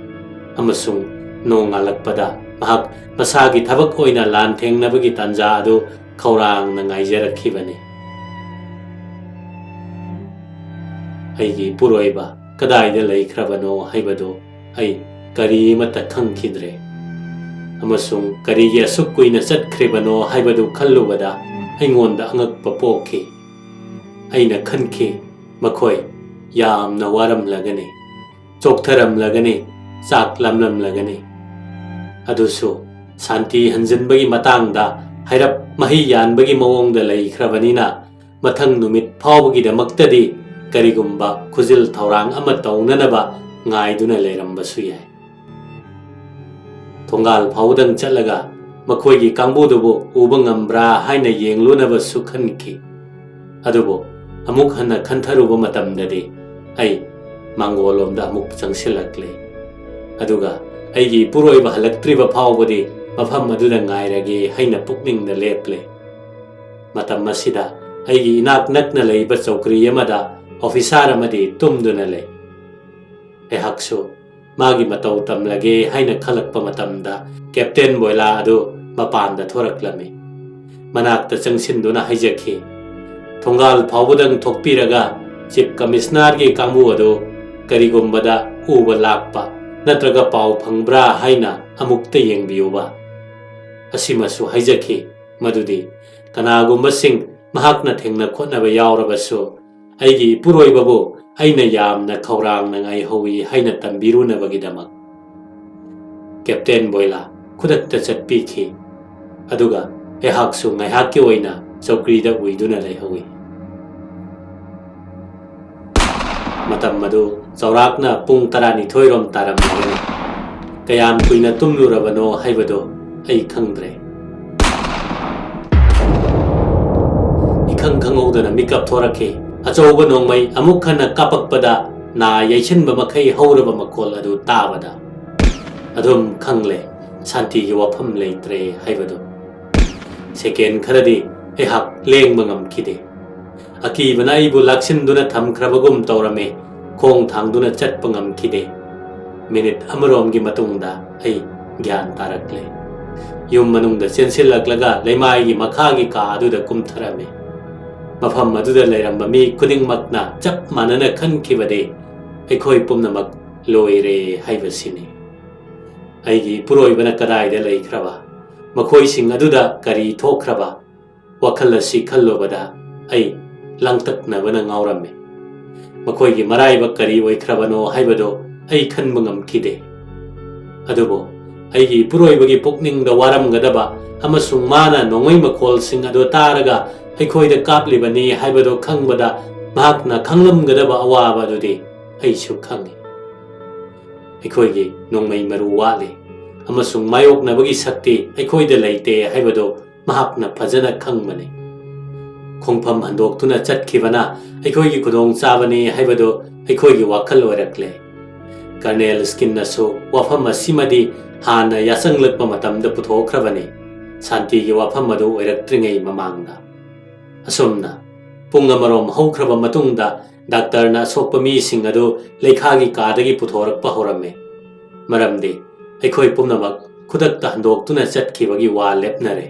ꯑꯃꯁꯨꯡ ꯅꯣꯡꯉꯥꯜꯂꯛꯄꯗ ꯃꯍꯥꯛ ꯃꯁꯥꯒꯤ ꯊꯕꯛ ꯑꯣꯏꯅ ꯂꯥꯟꯊꯦꯡꯅꯕꯒꯤ ꯇꯥꯟꯖꯥ ꯑꯗꯨ ꯈꯧꯔꯥꯡꯅ ꯉꯥꯏꯖꯔꯛꯈꯤꯕꯅꯤ꯫ ꯑꯩꯒꯤ ꯏꯄꯨꯔꯣꯏꯕ ꯀꯗꯥꯏꯗ ꯂꯩꯈ꯭ꯔꯕꯅꯣ ꯍꯥꯏꯕꯗꯨ ꯑꯩ ꯀꯔꯤꯃꯠꯇ ꯈꯪꯈꯤꯗ꯭ꯔꯦ꯫ ꯑꯃꯁꯨꯡ ꯀꯔꯤꯒꯤ ꯑꯁꯨꯛ ꯀꯨꯏꯅ ꯆꯠꯈ꯭ꯔꯤꯕꯅꯣ ꯍꯥꯏꯕꯗꯨ ꯈꯜꯂꯨꯕꯗ ꯑꯩꯉꯣꯟꯗ ꯑꯉꯛꯄ ꯄꯣꯛꯈꯤ꯫ ꯑꯩꯅ ꯈꯟꯈꯤ, ꯃꯈꯣꯏ ꯌꯥꯝꯅ ꯋꯥꯔꯝꯂꯒꯅꯤ, ꯆꯣꯛꯊꯔꯝꯂꯒꯅꯤ, ꯆꯥꯛ ꯂꯥꯝꯂꯝꯂꯒꯅꯤ꯫ ꯑꯗꯨꯁꯨ ꯁꯥꯟꯇꯤ ꯍꯟꯖꯤꯟꯕꯒꯤ ꯃꯇꯥꯡꯗ ꯍꯥꯏꯔꯞ ꯃꯍꯩ ꯌꯥꯟꯕꯒꯤ ꯃꯑꯣꯡꯗ ꯂꯩꯈ꯭ꯔꯕꯅꯤꯅ, ꯃꯊꯪ ꯅꯨꯃꯤꯠ ꯐꯥꯎꯕꯒꯤꯗꯃꯛꯇꯗꯤ ꯀꯔꯤꯒꯨꯝꯕ ꯈꯨꯖꯤꯜ ꯊꯧꯔꯥꯡ ꯑꯃ ꯇꯧꯅꯅꯕ ꯉꯥꯏꯗꯨꯅ ꯂꯩꯔꯝꯕꯁꯨ ꯌꯥꯏ꯫ ꯊꯣꯡꯒꯥꯜ ꯐꯥꯎꯕꯗꯪ ꯆꯠꯂꯒ ꯃꯈꯣꯏꯒꯤ ꯀꯥꯡꯕꯨꯗꯨꯕꯨ ꯎꯕ ꯉꯝꯕ꯭ꯔꯥ ꯍꯥꯏꯅ ꯌꯦꯡꯂꯨꯅꯕꯁꯨ ꯈꯟꯈꯤ꯫ ꯑꯗꯨꯕꯨ ꯑꯃꯨꯛ ꯍꯟꯅ ꯈꯟꯊꯔꯨꯕ ꯃꯇꯝꯗꯗꯤ ꯑꯩ ꯃꯥꯡꯒꯣꯜꯂꯣꯝꯗ ꯑꯃꯨꯛ ꯆꯪꯁꯤꯜꯂꯛꯂꯦ꯫ ꯑꯗꯨꯒ ꯑꯩꯒꯤ ꯏꯄꯨꯔꯣꯏꯕ ꯍꯜꯂꯛꯇ꯭ꯔꯤꯕ ꯐꯥꯎꯕꯗꯤ ꯃꯐꯝ ꯑꯗꯨꯗ ꯉꯥꯏꯔꯒꯦ ꯍꯥꯏꯅ ꯄꯨꯛꯅꯤꯡꯗ ꯂꯦꯞꯂꯦ꯫ ꯃꯇꯝ ꯑꯁꯤꯗ ꯑꯩꯒꯤ ꯏꯅꯥꯛ ꯅꯛꯅ ꯂꯩꯕ ꯆꯧꯀ꯭ꯔꯤ ꯑꯃꯗ ꯑꯣꯐꯤꯁꯥꯔ ꯑꯃꯗꯤ ꯇꯨꯝꯗꯨꯅ ꯂꯩ꯫ ꯑꯩꯍꯥꯛꯁꯨ ꯃꯥꯒꯤ ꯃꯇꯧ ꯇꯝꯂꯒꯦ ꯍꯥꯏꯅ ꯈꯜꯂꯛꯄ ꯃꯇꯝꯗ ꯀꯦꯞꯇꯦꯟ ꯕꯣꯏꯂꯥ ꯑꯗꯨ ꯃꯄꯥꯟꯗ ꯊꯣꯔꯛꯂꯝꯃꯤ꯫ ꯃꯅꯥꯛꯇ ꯆꯪꯁꯤꯟꯗꯨꯅ ꯍꯥꯏꯖꯈꯤ, "ꯊꯣꯡꯒꯥꯜ ꯐꯥꯎꯕꯗꯪ ꯊꯣꯛꯄꯤꯔꯒ ꯆꯤꯐ ꯀꯃꯤꯁꯅꯔꯒꯤ ꯀꯥꯡꯕꯨ ꯑꯗꯨ ꯀꯔꯤꯒꯨꯝꯕꯗ ꯎꯕ ꯂꯥꯛꯄ ꯅꯠꯇ꯭ꯔꯒ ꯄꯥꯎ ꯐꯪꯕ꯭ꯔꯥ ꯍꯥꯏꯅ ꯑꯃꯨꯛꯇ ꯌꯦꯡꯕꯤꯌꯨꯕ꯫" ꯑꯁꯤꯃꯁꯨ ꯍꯥꯏꯖꯈꯤ ꯃꯗꯨꯗꯤ ꯀꯅꯥꯒꯨꯝꯕꯁꯤꯡ ꯃꯍꯥꯛꯅ ꯊꯦꯡꯅ ꯈꯣꯠꯅꯕ ꯌꯥꯎꯔꯕꯁꯨ ꯑꯩꯒꯤ ꯏꯄꯨꯔꯣꯏꯕꯕꯨ ꯑꯩꯅ ꯌꯥꯝꯅ ꯈꯧꯔꯥꯡꯅ ꯉꯥꯏꯍꯧꯏ ꯍꯥꯏꯅ ꯇꯝꯕꯤꯔꯨꯅꯕꯒꯤꯗꯃꯛ꯫ ꯀꯦꯞꯇꯦꯟ ꯕꯣꯏꯂꯥ ꯈꯨꯗꯛꯇ ꯆꯠꯄꯤꯈꯤ, ꯑꯗꯨꯒ ꯑꯩꯍꯥꯛꯁꯨ ꯉꯥꯏꯍꯥꯛꯀꯤ ꯑꯣꯏꯅ ꯆꯧꯀ꯭ꯔꯤꯗ ꯎꯏꯗꯨꯅ ꯂꯩꯍꯧꯏ꯫ ꯃꯇꯝ ꯑꯗꯨ ꯆꯥꯎꯔꯥꯛꯅ ꯄꯨꯡ ꯇꯔꯥꯅꯤꯊꯣꯏ ꯔꯣꯝ ꯇꯥꯔꯝꯂꯒꯅꯤ꯫ ꯀꯌꯥꯝ ꯀꯨꯏꯅ ꯇꯨꯝꯂꯨꯔꯕꯅꯣ ꯍꯥꯏꯕꯗꯨ ꯑꯩ ꯈꯪꯗ꯭ꯔꯦ꯫ ꯏꯈꯪ ꯈꯪꯍꯧꯗꯅ ꯃꯤꯀꯞ ꯊꯣꯔꯛꯈꯤ꯫ ꯑꯆꯧꯕ ꯅꯣꯡꯃꯩ ꯑꯃꯨꯛ ꯍꯟꯅ ꯀꯥꯞꯄꯛꯄꯗ ꯅꯥ ꯌꯩꯁꯤꯟꯕ ꯃꯈꯩ ꯍꯧꯔꯕ ꯃꯈꯣꯜ ꯑꯗꯨ ꯇꯥꯕꯗ ꯑꯗꯨꯝ ꯈꯪꯂꯦ, ꯁꯥꯟꯇꯤꯒꯤ ꯋꯥꯐꯝ ꯂꯩꯇ꯭ꯔꯦ ꯍꯥꯏꯕꯗꯨ꯫ ꯁꯦꯀꯦꯟ ꯈꯔꯗꯤ ꯑꯩꯍꯥꯛ ꯂꯦꯡꯕ ꯉꯝꯈꯤꯗꯦ꯫ ꯑꯀꯤꯕꯅ ꯑꯩꯕꯨ ꯂꯥꯛꯁꯤꯟꯗꯨꯅ ꯊꯝꯈ꯭ꯔꯕꯒꯨꯝ ꯇꯧꯔꯝꯃꯤ꯫ ꯈꯣꯡ ꯊꯥꯡꯗꯨꯅ ꯆꯠꯄ ꯉꯝꯈꯤꯗꯦ꯫ ꯃꯤꯅꯤꯠ ꯑꯃꯔꯣꯝꯒꯤ ꯃꯇꯨꯡꯗ ꯑꯩ ꯒ꯭ꯌꯥꯟ ꯇꯥꯔꯛꯂꯦ꯫ ꯌꯨꯝ ꯃꯅꯨꯡꯗ ꯆꯦꯟꯁꯤꯜꯂꯛꯂꯒ ꯂꯩꯃꯥꯏꯒꯤ ꯃꯈꯥꯒꯤ ꯀꯥ ꯑꯗꯨꯗ ꯀꯨꯝꯊꯔꯝꯃꯤ꯫ ꯃꯐꯝ ꯑꯗꯨꯗ ꯂꯩꯔꯝꯕ ꯃꯤ ꯈꯨꯗꯤꯡꯃꯛꯅ ꯆꯞ ꯃꯥꯟꯅꯅ ꯈꯟꯈꯤꯕꯗꯤ ꯑꯩꯈꯣꯏ ꯄꯨꯝꯅꯃꯛ ꯂꯣꯏꯔꯦ ꯍꯥꯏꯕꯁꯤꯅꯤ꯫ ꯑꯩꯒꯤ ꯏꯄꯨꯔꯣꯏꯕꯅ ꯀꯗꯥꯏꯗ ꯂꯩꯈ꯭ꯔꯕ? ꯃꯈꯣꯏꯁꯤꯡ ꯑꯗꯨꯗ ꯀꯔꯤ ꯊꯣꯛꯈ꯭ꯔꯕ? ꯋꯥꯈꯜ ꯑꯁꯤ ꯈꯜꯂꯨꯕꯗ ꯑꯩ ꯂꯥꯡꯇꯛꯅꯕꯅ ꯉꯥꯎꯔꯝꯃꯤ꯫ ꯃꯈꯣꯏꯒꯤ ꯃꯔꯥꯏꯕꯛ ꯀꯔꯤ ꯑꯣꯏꯈ꯭ꯔꯕꯅꯣ ꯍꯥꯏꯕꯗꯨ ꯑꯩ ꯈꯟꯕ ꯉꯝꯈꯤꯗꯦ꯫ ꯑꯗꯨꯕꯨ ꯑꯩꯒꯤ ꯏꯄꯨꯔꯣꯏꯕꯒꯤ ꯄꯨꯛꯅꯤꯡꯗ ꯋꯥꯔꯝꯒꯗꯕ ꯑꯃꯁꯨꯡ ꯃꯥꯅ ꯅꯣꯡꯃꯩ ꯃꯈꯣꯜꯁꯤꯡ ꯑꯗꯨ ꯇꯥꯔꯒ ꯑꯩꯈꯣꯏꯗ ꯀꯥꯞꯂꯤꯕꯅꯤ ꯍꯥꯏꯕꯗꯨ ꯈꯪꯕꯗ ꯃꯍꯥꯛꯅ ꯈꯪꯂꯝꯒꯗꯕ ꯑꯋꯥꯕ ꯑꯗꯨꯗꯤ ꯑꯩꯁꯨ ꯈꯪꯏ꯫ ꯑꯩꯈꯣꯏꯒꯤ ꯅꯣꯡꯃꯩ ꯃꯔꯨ ꯋꯥꯠꯂꯤ ꯑꯃꯁꯨꯡ ꯃꯥꯌꯣꯛꯅꯕꯒꯤ ꯁꯛꯇꯤ ꯑꯩꯈꯣꯏꯗ ꯂꯩꯇꯦ ꯍꯥꯏꯕꯗꯨ ꯃꯍꯥꯛꯅ ꯐꯖꯅ ꯈꯪꯕꯅꯤ꯫ ꯈꯣꯡꯐꯝ ꯍꯟꯗꯣꯛꯇꯨꯅ ꯆꯠꯈꯤꯕꯅ ꯑꯩꯈꯣꯏꯒꯤ ꯈꯨꯗꯣꯡꯆꯥꯕꯅꯤ ꯍꯥꯏꯕꯗꯨ ꯑꯩꯈꯣꯏꯒꯤ ꯋꯥꯈꯜ ꯑꯣꯏꯔꯛꯂꯦ꯫ ꯀꯔꯅꯦꯜ ꯁ꯭ꯀꯤꯟꯅꯁꯨ ꯋꯥꯐꯝ ꯑꯁꯤꯃꯗꯤ ꯍꯥꯟꯅ ꯌꯥꯆꯪꯂꯛꯄ ꯃꯇꯝꯗ ꯄꯨꯊꯣꯛꯈ꯭ꯔꯕꯅꯤ, ꯁꯥꯟꯇꯤꯒꯤ ꯋꯥꯐꯝ ꯑꯗꯨ ꯑꯣꯏꯔꯛꯇ꯭ꯔꯤꯉꯩ ꯃꯃꯥꯡꯗ꯫ ꯑꯁꯨꯝꯅ ꯄꯨꯡ ꯑꯃꯔꯣꯝ ꯍꯧꯈ꯭ꯔꯕ ꯃꯇꯨꯡꯗ ꯗꯥꯛꯇꯔꯅ ꯑꯁꯣꯛꯄ ꯃꯤꯁꯤꯡ ꯑꯗꯨ ꯂꯩꯈꯥꯒꯤ ꯀꯥꯗꯒꯤ ꯄꯨꯊꯣꯔꯛꯄ ꯍꯧꯔꯝꯃꯤ꯫ ꯃꯔꯝꯗꯤ ꯑꯩꯈꯣꯏ ꯄꯨꯝꯅꯃꯛ ꯈꯨꯗꯛꯇ ꯍꯟꯗꯣꯛꯇꯨꯅ ꯆꯠꯈꯤꯕꯒꯤ ꯋꯥ ꯂꯦꯞꯅꯔꯦ꯫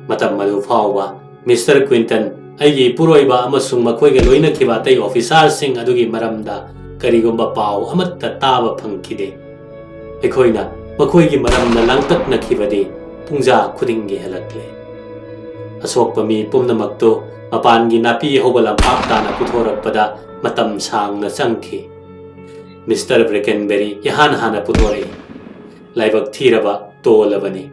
ꯃꯇꯝ ꯑꯗꯨ ꯐꯥꯎꯕ ꯃꯤꯁꯇꯔ ꯀ꯭ꯋꯤꯟꯇꯟ, ꯑꯩꯒꯤ ꯏꯄꯨꯔꯣꯏꯕ ꯑꯃꯁꯨꯡ ꯃꯈꯣꯏꯒ ꯂꯣꯏꯅꯈꯤꯕ ꯑꯇꯩ ꯑꯣꯐꯤꯁꯥꯔꯁꯤꯡ ꯑꯗꯨꯒꯤ ꯃꯔꯝꯗ ꯀꯔꯤꯒꯨꯝꯕ ꯄꯥꯎ ꯑꯃꯠꯇ ꯇꯥꯕ ꯐꯪꯈꯤꯗꯦ꯫ ꯑꯩꯈꯣꯏꯅ ꯃꯈꯣꯏꯒꯤ ꯃꯔꯝꯗ ꯂꯥꯡꯇꯛꯅꯈꯤꯕꯗꯤ ꯄꯨꯡꯖꯥ ꯈꯨꯗꯤꯡꯒꯤ ꯍꯦꯜꯂꯛꯂꯦ꯫ ꯑꯁꯣꯛꯄ ꯃꯤ ꯄꯨꯝꯅꯃꯛꯇꯨ ꯃꯄꯥꯟꯒꯤ ꯅꯥꯄꯤ ꯍꯧꯕ ꯂꯝꯄꯥꯛ ꯇꯥꯅ ꯄꯨꯊꯣꯔꯛꯄꯗ ꯃꯇꯝ ꯁꯥꯡꯅ ꯆꯪꯈꯤ꯫ ꯃꯤꯁꯇꯔ ꯕ꯭ꯔꯦꯀꯦꯟꯕꯦꯔꯤ ꯏꯍꯥꯟ ꯍꯥꯟꯅ ꯄꯨꯊꯣꯔꯛꯏ꯫ ꯂꯥꯏꯕꯛ ꯊꯤꯔꯕ ꯇꯣꯜꯂꯕꯅꯤ꯫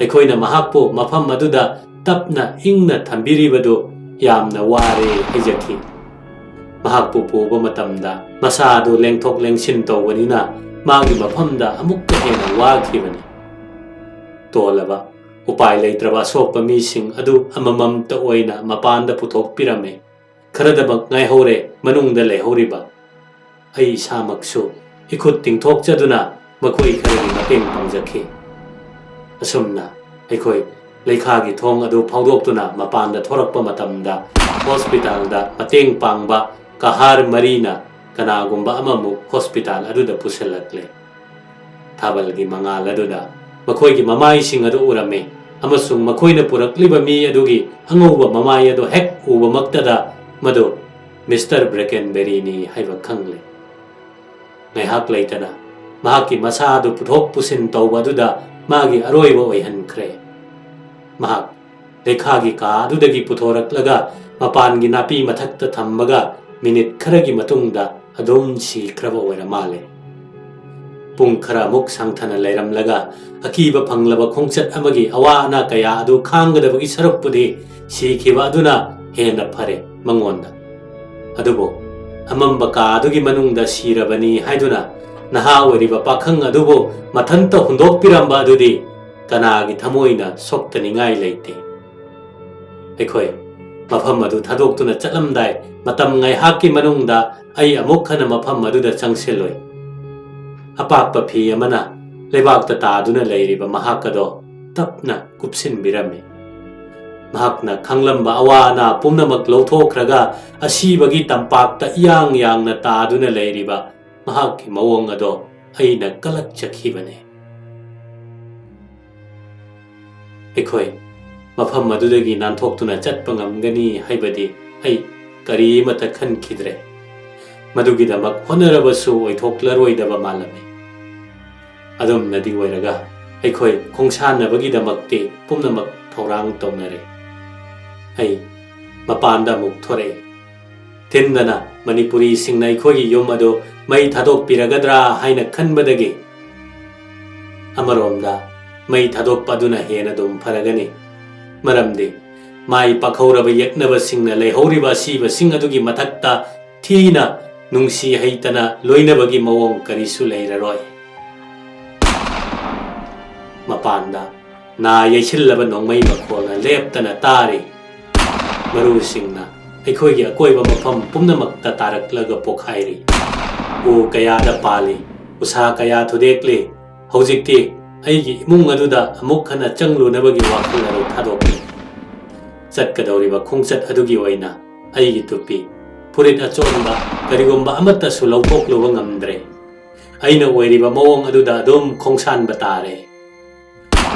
ꯑꯩꯈꯣꯏꯅ ꯃꯍꯥꯛꯄꯨ ꯃꯐꯝ ꯑꯗꯨꯗ ꯇꯞꯅ ꯏꯪꯅ ꯊꯝꯕꯤꯔꯤꯕꯗꯨ ꯌꯥꯝꯅ ꯋꯥꯔꯦ ꯍꯥꯏꯖꯈꯤ꯫ ꯃꯍꯥꯛꯄꯨ ꯄꯨꯕ ꯃꯇꯝꯗ ꯃꯁꯥ ꯑꯗꯨ ꯂꯦꯡꯊꯣꯛ ꯂꯦꯡꯁꯤꯟ ꯇꯧꯕꯅꯤꯅ ꯃꯥꯒꯤ ꯃꯐꯝꯗ ꯑꯃꯨꯛꯀ ꯍꯦꯟꯅ ꯋꯥꯈꯤꯕꯅꯤ꯫ ꯇꯣꯜꯂꯕ, ꯎꯄꯥꯏ ꯂꯩꯇ꯭ꯔꯕ ꯑꯁꯣꯛꯄ ꯃꯤꯁꯤꯡ ꯑꯗꯨ ꯑꯃꯃꯝꯇ ꯑꯣꯏꯅ ꯃꯄꯥꯟꯗ ꯄꯨꯊꯣꯛꯄꯤꯔꯝꯃꯤ꯫ ꯈꯔꯗꯃꯛ ꯉꯥꯏꯍꯧꯔꯦ ꯃꯅꯨꯡꯗ ꯂꯩꯍꯧꯔꯤꯕ꯫ ꯑꯩ ꯏꯁꯥꯃꯛꯁꯨ ꯏꯈꯨꯠ ꯇꯤꯡꯊꯣꯛꯆꯗꯨꯅ ꯃꯈꯣꯏ ꯈꯔꯒꯤ ꯃꯇꯦꯡ ꯄꯥꯡꯖꯈꯤ꯫ ꯑꯁꯨꯝꯅ ꯑꯩꯈꯣꯏ ꯂꯩꯈꯥꯒꯤ ꯊꯣꯡ ꯑꯗꯨ ꯐꯥꯎꯗꯣꯛꯇꯨꯅ ꯃꯄꯥꯟꯗ ꯊꯣꯔꯛꯄ ꯃꯇꯝꯗ ꯍꯣꯁꯄꯤꯇꯥꯜꯗ ꯃꯇꯦꯡ ꯄꯥꯡꯕ ꯀꯍꯥꯔ ꯃꯔꯤꯅ ꯀꯅꯥꯒꯨꯝꯕ ꯑꯃꯃꯨꯛ ꯍꯣꯁꯄꯤꯇꯥꯜ ꯑꯗꯨꯗ ꯄꯨꯁꯤꯜꯂꯛꯂꯦ꯫ ꯊꯥꯕꯜꯒꯤ ꯃꯉꯥꯜ ꯑꯗꯨꯗ ꯃꯈꯣꯏꯒꯤ ꯃꯃꯥꯏꯁꯤꯡ ꯑꯗꯨ ꯎꯔꯝꯃꯤ ꯑꯃꯁꯨꯡ ꯃꯈꯣꯏꯅ ꯄꯨꯔꯛꯂꯤꯕ ꯃꯤ ꯑꯗꯨꯒꯤ ꯑꯉꯧꯕ ꯃꯃꯥꯏ ꯑꯗꯨ ꯍꯦꯛ ꯎꯕꯃꯛꯇꯗ ꯃꯗꯨ ꯃꯤꯁꯇꯔ ꯕ꯭ꯔꯦꯀꯦꯟꯕꯦꯔꯤꯅꯤ ꯍꯥꯏꯕ ꯈꯪꯂꯦ꯫ ꯉꯥꯏꯍꯥꯛ ꯂꯩꯇꯅ ꯃꯍꯥꯛꯀꯤ ꯃꯁꯥ ꯑꯗꯨ ꯄꯨꯊꯣꯛ ꯄꯨꯁꯤꯟ ꯇꯧꯕ ꯑꯗꯨꯗ ꯃꯥꯒꯤ ꯑꯔꯣꯏꯕ ꯑꯣꯏꯍꯟꯈ꯭ꯔꯦ꯫ ꯃꯍꯥꯛ ꯂꯩꯈꯥꯒꯤ ꯀꯥ ꯑꯗꯨꯗꯒꯤ ꯄꯨꯊꯣꯔꯛꯂꯒ ꯃꯄꯥꯟꯒꯤ ꯅꯥꯄꯤ ꯃꯊꯛꯇ ꯊꯝꯃꯒ ꯃꯤꯅꯤꯠ ꯈꯔꯒꯤ ꯃꯇꯨꯡꯗ ꯑꯗꯨꯝ ꯁꯤꯈ꯭ꯔꯕ ꯑꯣꯏꯔ ꯃꯥꯜꯂꯦ꯫ ꯄꯨꯡ ꯈꯔꯃꯨꯛ ꯁꯥꯡꯊꯅ ꯂꯩꯔꯝꯂꯒ ꯑꯀꯤꯕ ꯐꯪꯂꯕ ꯈꯣꯡꯆꯠ ꯑꯃꯒꯤ ꯑꯋꯥ ꯑꯅꯥ ꯀꯌꯥ ꯑꯗꯨ ꯈꯥꯡꯒꯗꯕꯒꯤ ꯁꯔꯨꯛꯄꯨꯗꯤ ꯁꯤꯈꯤꯕ ꯑꯗꯨꯅ ꯍꯦꯟꯅ ꯐꯔꯦ ꯃꯉꯣꯟꯗ꯫ ꯑꯗꯨꯕꯨ ꯑꯃꯝꯕ ꯀꯥ ꯑꯗꯨꯒꯤ ꯃꯅꯨꯡꯗ ꯁꯤꯔꯕꯅꯤ ꯍꯥꯏꯗꯨꯅ ꯅꯍꯥ ꯑꯣꯏꯔꯤꯕ ꯄꯥꯈꯪ ꯑꯗꯨꯕꯨ ꯃꯊꯟꯇ ꯍꯨꯟꯗꯣꯛꯄꯤꯔꯝꯕ ꯑꯗꯨꯗꯤ ꯀꯅꯥꯒꯤ ꯊꯃꯣꯏꯅ ꯁꯣꯛꯇꯅꯤꯡꯉꯥꯏ ꯂꯩꯇꯦ꯫ ꯑꯩꯈꯣꯏ ꯃꯐꯝ ꯑꯗꯨ ꯊꯥꯗꯣꯛꯇꯨꯅ ꯆꯠꯂꯝꯗꯥꯏ ꯃꯇꯝ ꯉꯥꯏꯍꯥꯛꯀꯤ ꯃꯅꯨꯡꯗ ꯑꯩ ꯑꯃꯨꯛ ꯍꯟꯅ ꯃꯐꯝ ꯑꯗꯨꯗ ꯆꯪꯁꯤꯜꯂꯨꯏ꯫ ꯑꯄꯥꯛꯄ ꯐꯤ ꯑꯃꯅ ꯂꯩꯕꯥꯛꯇ ꯇꯥꯗꯨꯅ ꯂꯩꯔꯤꯕ ꯃꯍꯥꯛ ꯑꯗꯣ ꯇꯞꯅ ꯀꯨꯞꯁꯤꯟꯕꯤꯔꯝꯃꯤ꯫ ꯃꯍꯥꯛꯅ ꯈꯪꯂꯝꯕ ꯑꯋꯥ ꯑꯅꯥ ꯄꯨꯝꯅꯃꯛ ꯂꯧꯊꯣꯛꯈ꯭ꯔꯒ ꯑꯁꯤꯕꯒꯤ ꯇꯝꯄꯥꯛꯇ ꯏꯌꯥꯡ ꯌꯥꯡꯅ ꯇꯥꯗꯨꯅ ꯂꯩꯔꯤꯕ ꯃꯍꯥꯛꯀꯤ ꯃꯑꯣꯡ ꯑꯗꯣ ꯑꯩꯅ ꯀꯂꯛꯆꯈꯤꯕꯅꯤ꯫ ꯑꯩꯈꯣꯏ ꯃꯐꯝ ꯑꯗꯨꯗꯒꯤ ꯅꯥꯟꯊꯣꯛꯇꯨꯅ ꯆꯠꯄ ꯉꯝꯒꯅꯤ ꯍꯥꯏꯕꯗꯤ ꯑꯩ ꯀꯔꯤꯃꯠꯇ ꯈꯟꯈꯤꯗ꯭ꯔꯦ꯫ ꯃꯗꯨꯒꯤꯗꯃꯛ ꯍꯣꯠꯅꯔꯕꯁꯨ ꯑꯣꯏꯊꯣꯛꯂꯔꯣꯏꯗꯕ ꯃꯥꯜꯂꯝꯃꯤ꯫ ꯑꯗꯨꯝꯅꯗꯤ ꯑꯣꯏꯔꯒ ꯑꯩꯈꯣꯏ ꯈꯣꯡꯁꯥꯟꯅꯕꯒꯤꯗꯃꯛꯇꯤ ꯄꯨꯝꯅꯃꯛ ꯊꯧꯔꯥꯡ ꯇꯧꯅꯔꯦ꯫ ꯑꯩ ꯃꯄꯥꯟꯗ ꯑꯃꯨꯛ ꯊꯣꯔꯛꯏ꯫ ꯊꯤꯟꯗꯅ ꯃꯅꯤꯄꯨꯔꯤꯁꯤꯡꯅ ꯑꯩꯈꯣꯏꯒꯤ ꯌꯨꯝ ꯑꯗꯨ ꯃꯩ ꯊꯥꯗꯣꯛꯄꯤꯔꯒꯗ꯭ꯔꯥ ꯍꯥꯏꯅ ꯈꯟꯕꯗꯒꯤ ꯑꯃꯔꯣꯝꯗ ꯃꯩ ꯊꯥꯗꯣꯛꯄ ꯑꯗꯨꯅ ꯍꯦꯟꯅ ꯑꯗꯨꯝ ꯐꯔꯒꯅꯤ꯫ ꯃꯔꯝꯗꯤ ꯃꯥꯏ ꯄꯥꯛꯍꯧꯔꯕ ꯌꯦꯛꯅꯕꯁꯤꯡꯅ ꯂꯩꯍꯧꯔꯤꯕ ꯑꯁꯤꯕꯁꯤꯡ ꯑꯗꯨꯒꯤ ꯃꯊꯛꯇ ꯊꯤꯅ ꯅꯨꯡꯁꯤ ꯍꯩꯇꯅ ꯂꯣꯏꯅꯕꯒꯤ ꯃꯑꯣꯡ ꯀꯔꯤꯁꯨ ꯂꯩꯔꯔꯣꯏ꯫ ꯃꯄꯥꯟꯗ ꯅꯥ ꯌꯩꯁꯤꯜꯂꯕ ꯅꯣꯡꯃꯩ ꯃꯈꯣꯜꯅ ꯂꯦꯞꯇꯅ ꯇꯥꯔꯤ꯫ ꯃꯔꯨꯁꯤꯡꯅ ꯑꯩꯈꯣꯏꯒꯤ ꯑꯀꯣꯏꯕ ꯃꯐꯝ ꯄꯨꯝꯅꯃꯛꯇ ꯇꯥꯔꯛꯂꯒ ꯄꯣꯛꯈꯥꯏꯔꯤ꯫ ꯎ ꯀꯌꯥꯗ ꯄꯥꯜꯂꯤ, ꯎꯁꯥ ꯀꯌꯥ ꯊꯨꯗꯦꯛꯂꯤ꯫ ꯍꯧꯖꯤꯛꯇꯤ ꯑꯩꯒꯤ ꯏꯃꯨꯡ ꯑꯗꯨꯗ ꯑꯃꯨꯛ ꯍꯟꯅ ꯆꯪꯂꯨꯅꯕꯒꯤ ꯋꯥꯈꯜ ꯑꯗꯨ ꯊꯥꯗꯣꯛꯂꯤ꯫ ꯆꯠꯀꯗꯧꯔꯤꯕ ꯈꯣꯡꯆꯠ ꯑꯗꯨꯒꯤ ꯑꯣꯏꯅ ꯑꯩꯒꯤ ꯇꯨꯄꯤ, ꯐꯨꯔꯤꯠ ꯑꯆꯣꯟꯕ ꯀꯔꯤꯒꯨꯝꯕ ꯑꯃꯠꯇꯁꯨ ꯂꯧꯊꯣꯛꯂꯨꯕ ꯉꯝꯗ꯭ꯔꯦ꯫ ꯑꯩꯅ ꯑꯣꯏꯔꯤꯕ ꯃꯑꯣꯡ ꯑꯗꯨꯗ ꯑꯗꯨꯝ ꯈꯣꯡꯁꯥꯟꯕ ꯇꯥꯔꯦ꯫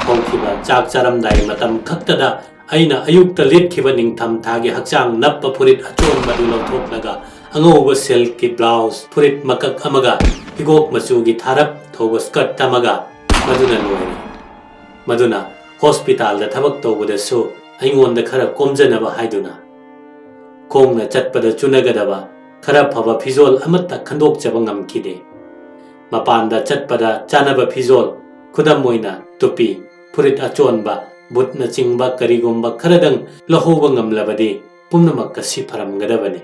ꯍꯧꯈꯤꯕ ꯆꯥꯛ ꯆꯥꯔꯝꯗꯥꯏ ꯃꯇꯝ ꯈꯛꯇꯗ ꯑꯩꯅ ꯑꯌꯨꯛꯇ ꯂꯤꯠꯈꯤꯕ ꯅꯤꯡꯊꯝ ꯊꯥꯒꯤ ꯍꯛꯆꯥꯡ ꯅꯞꯄ ꯐꯨꯔꯤꯠ ꯑꯆꯣꯟꯕꯗꯨ ꯂꯧꯊꯣꯛꯂꯒ ꯑꯉꯧꯕ ꯁꯤꯜꯛꯀꯤ ꯕ꯭ꯂꯥꯎꯁ, ꯐꯨꯔꯤꯠ ꯃꯀꯛ ꯑꯃꯒ ꯍꯤꯒꯣꯛ ꯃꯆꯨꯒꯤ ꯊꯥꯔꯞ ꯊꯧꯕ ꯁ꯭ꯀꯔꯠ ꯑꯃꯒ ꯃꯗꯨꯅ ꯂꯣꯏꯔꯦ꯫ ꯃꯗꯨꯅ ꯍꯣꯁꯄꯤꯇꯥꯜꯗ ꯊꯕꯛ ꯇꯧꯕꯗꯁꯨ ꯑꯩꯉꯣꯟꯗ ꯈꯔ ꯀꯣꯝꯖꯅꯕ ꯍꯥꯏꯗꯨꯅ ꯈꯣꯡꯅ ꯆꯠꯄꯗ ꯆꯨꯅꯒꯗꯕ ꯈꯔ ꯐꯕ ꯐꯤꯖꯣꯜ ꯑꯃꯠꯇ ꯈꯟꯗꯣꯛꯆꯕ ꯉꯝꯈꯤꯗꯦ꯫ ꯃꯄꯥꯟꯗ ꯆꯠꯄꯗ ꯆꯥꯅꯕ ꯐꯤꯖꯣꯜ, ꯈꯨꯗꯝ ꯑꯣꯏꯅ ꯇꯨꯄꯤ, ꯐꯨꯔꯤꯠ ꯑꯆꯣꯟꯕ, ꯕꯨꯠꯅꯆꯤꯡꯕ ꯀꯔꯤꯒꯨꯝꯕ ꯈꯔꯗꯪ ꯂꯧꯍꯧꯕ ꯉꯝꯂꯕꯗꯤ ꯄꯨꯝꯅꯃꯛ ꯑꯁꯤ ꯐꯔꯝꯒꯗꯕꯅꯤ꯫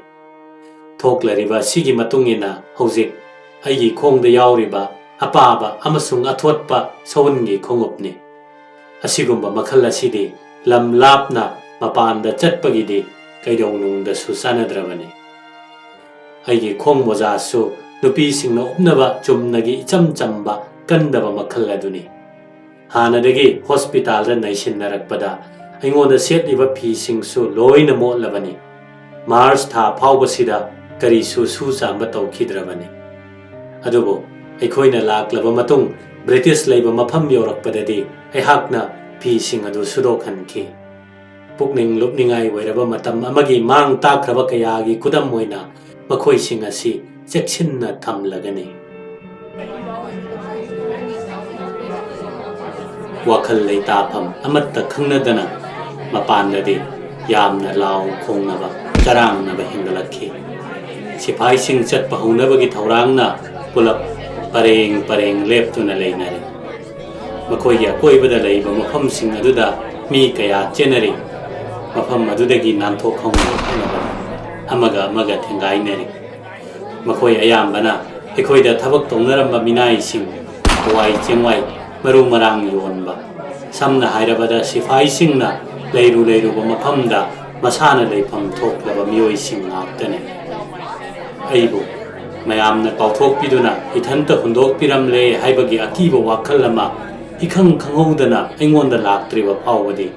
ꯊꯣꯛꯂꯔꯤꯕ ꯑꯁꯤꯒꯤ ꯃꯇꯨꯡ ꯏꯟꯅ ꯍꯧꯖꯤꯛ ꯑꯩꯒꯤ ꯈꯣꯡꯗ ꯌꯥꯎꯔꯤꯕ ꯑꯄꯥꯕ ꯑꯃꯁꯨꯡ ꯑꯊꯣꯠꯄ ꯁꯎꯟꯒꯤ ꯈꯣꯡꯎꯞꯅꯤ꯫ ꯑꯁꯤꯒꯨꯝꯕ ꯃꯈꯜ ꯑꯁꯤꯗꯤ ꯂꯝ ꯂꯥꯞꯅ ꯃꯄꯥꯟꯗ ꯆꯠꯄꯒꯤꯗꯤ ꯀꯩꯗꯧꯅꯨꯡꯗꯁꯨ ꯆꯥꯟꯅꯗ꯭ꯔꯕꯅꯤ꯫ ꯑꯩꯒꯤ ꯈꯣꯡ ꯃꯣꯖꯥꯁꯨ ꯅꯨꯄꯤꯁꯤꯡꯅ ꯎꯞꯅꯕ ꯆꯨꯝꯅꯒꯤ ꯏꯆꯝ ꯆꯝꯕ ꯀꯟꯗꯕ ꯃꯈꯜ ꯑꯗꯨꯅꯤ꯫ ꯍꯥꯟꯅꯗꯒꯤ ꯍꯣꯁꯄꯤꯇꯥꯜꯗ ꯅꯩꯁꯤꯟꯅꯔꯛꯄꯗ ꯑꯩꯉꯣꯟꯗ ꯁꯦꯠꯂꯤꯕ ꯐꯤꯁꯤꯡꯁꯨ ꯂꯣꯏꯅ ꯃꯣꯠꯂꯕꯅꯤ꯫ ꯃꯥꯔꯆ ꯊꯥ ꯐꯥꯎꯕꯁꯤꯗ ꯀꯔꯤꯁꯨ ꯁꯨ ꯆꯥꯝꯕ ꯇꯧꯈꯤꯗ꯭ꯔꯕꯅꯤ꯫ ꯑꯗꯨꯕꯨ ꯑꯩꯈꯣꯏꯅ ꯂꯥꯛꯂꯕ ꯃꯇꯨꯡ ꯕ꯭ꯔꯤꯇꯤꯁ ꯂꯩꯕ ꯃꯐꯝ ꯌꯧꯔꯛꯄꯗꯗꯤ ꯑꯩꯍꯥꯛꯅ ꯐꯤꯁꯤꯡ ꯑꯗꯨ ꯁꯨꯗꯣꯛꯍꯟꯈꯤ꯫ ꯄꯨꯛꯅꯤꯡ ꯂꯨꯞꯅꯤꯡꯉꯥꯏ ꯑꯣꯏꯔꯕ ꯃꯇꯝ ꯑꯃꯒꯤ ꯃꯥꯡ ꯇꯥꯛꯈ꯭ꯔꯕ ꯀꯌꯥꯒꯤ ꯈꯨꯗꯝ ꯑꯣꯏꯅ ꯃꯈꯣꯏꯁꯤꯡ ꯑꯁꯤ ꯆꯦꯛꯁꯤꯟꯅ ꯊꯝꯂꯒꯅꯤ꯫ ꯋꯥꯈꯜ ꯂꯩꯇꯥꯐꯝ ꯑꯃꯠꯇ ꯈꯪꯅꯗꯅ ꯃꯄꯥꯟꯗꯗꯤ ꯌꯥꯝꯅ ꯂꯥꯎ ꯈꯣꯡꯅꯕ, ꯆꯔꯥꯡꯅꯕ ꯍꯦꯟꯒꯠꯂꯛꯈꯤ꯫ ꯁꯤꯐꯥꯏꯁꯤꯡ ꯆꯠꯄ ꯍꯧꯅꯕꯒꯤ ꯊꯧꯔꯥꯡꯅ ꯄꯨꯂꯞ ꯄꯔꯦꯡ ꯄꯔꯦꯡ ꯂꯦꯞꯇꯨꯅ ꯂꯩꯅꯔꯦ꯫ ꯃꯈꯣꯏꯒꯤ ꯑꯀꯣꯏꯕꯗ ꯂꯩꯕ ꯃꯐꯝꯁꯤꯡ ꯑꯗꯨꯗ ꯃꯤ ꯀꯌꯥ ꯆꯦꯟꯅꯔꯤ꯫ ꯃꯐꯝ ꯑꯗꯨꯗꯒꯤ ꯅꯥꯟꯊꯣꯛ ꯍꯧꯅꯕ ꯍꯣꯠꯅꯕꯗ ꯑꯃꯒ ꯑꯃꯒ ꯊꯦꯡꯒꯥꯏꯅꯔꯤ꯫ ꯃꯈꯣꯏ ꯑꯌꯥꯝꯕꯅ ꯑꯩꯈꯣꯏꯗ ꯊꯕꯛ ꯇꯧꯅꯔꯝꯕ ꯃꯤꯅꯥꯏꯁꯤꯡ, ꯍꯋꯥꯏ ꯆꯦꯡꯋꯥꯏ, ꯃꯔꯨ ꯃꯔꯥꯡ ꯌꯣꯟꯕ, ꯁꯝꯅ ꯍꯥꯏꯔꯕꯗ ꯁꯤꯐꯥꯏꯁꯤꯡꯅ ꯂꯩꯔꯨ ꯂꯩꯔꯨꯕ ꯃꯐꯝꯗ ꯃꯁꯥꯅ ꯂꯩꯐꯝ ꯊꯣꯛꯂꯕ ꯃꯤꯑꯣꯏꯁꯤꯡ ꯉꯥꯛꯇꯅꯤ꯫ ꯑꯩꯕꯨ ꯃꯌꯥꯝꯅ ꯀꯥꯎꯊꯣꯛꯄꯤꯗꯨꯅ ꯏꯊꯟꯇ ꯍꯨꯟꯗꯣꯛꯄꯤꯔꯝꯂꯦ ꯍꯥꯏꯕꯒꯤ ꯑꯀꯤꯕ ꯋꯥꯈꯜ ꯑꯃ ꯏꯈꯪ ꯈꯪꯍꯧꯗꯅ ꯑꯩꯉꯣꯟꯗ ꯂꯥꯛꯇ꯭ꯔꯤꯕ ꯐꯥꯎꯕꯗꯤ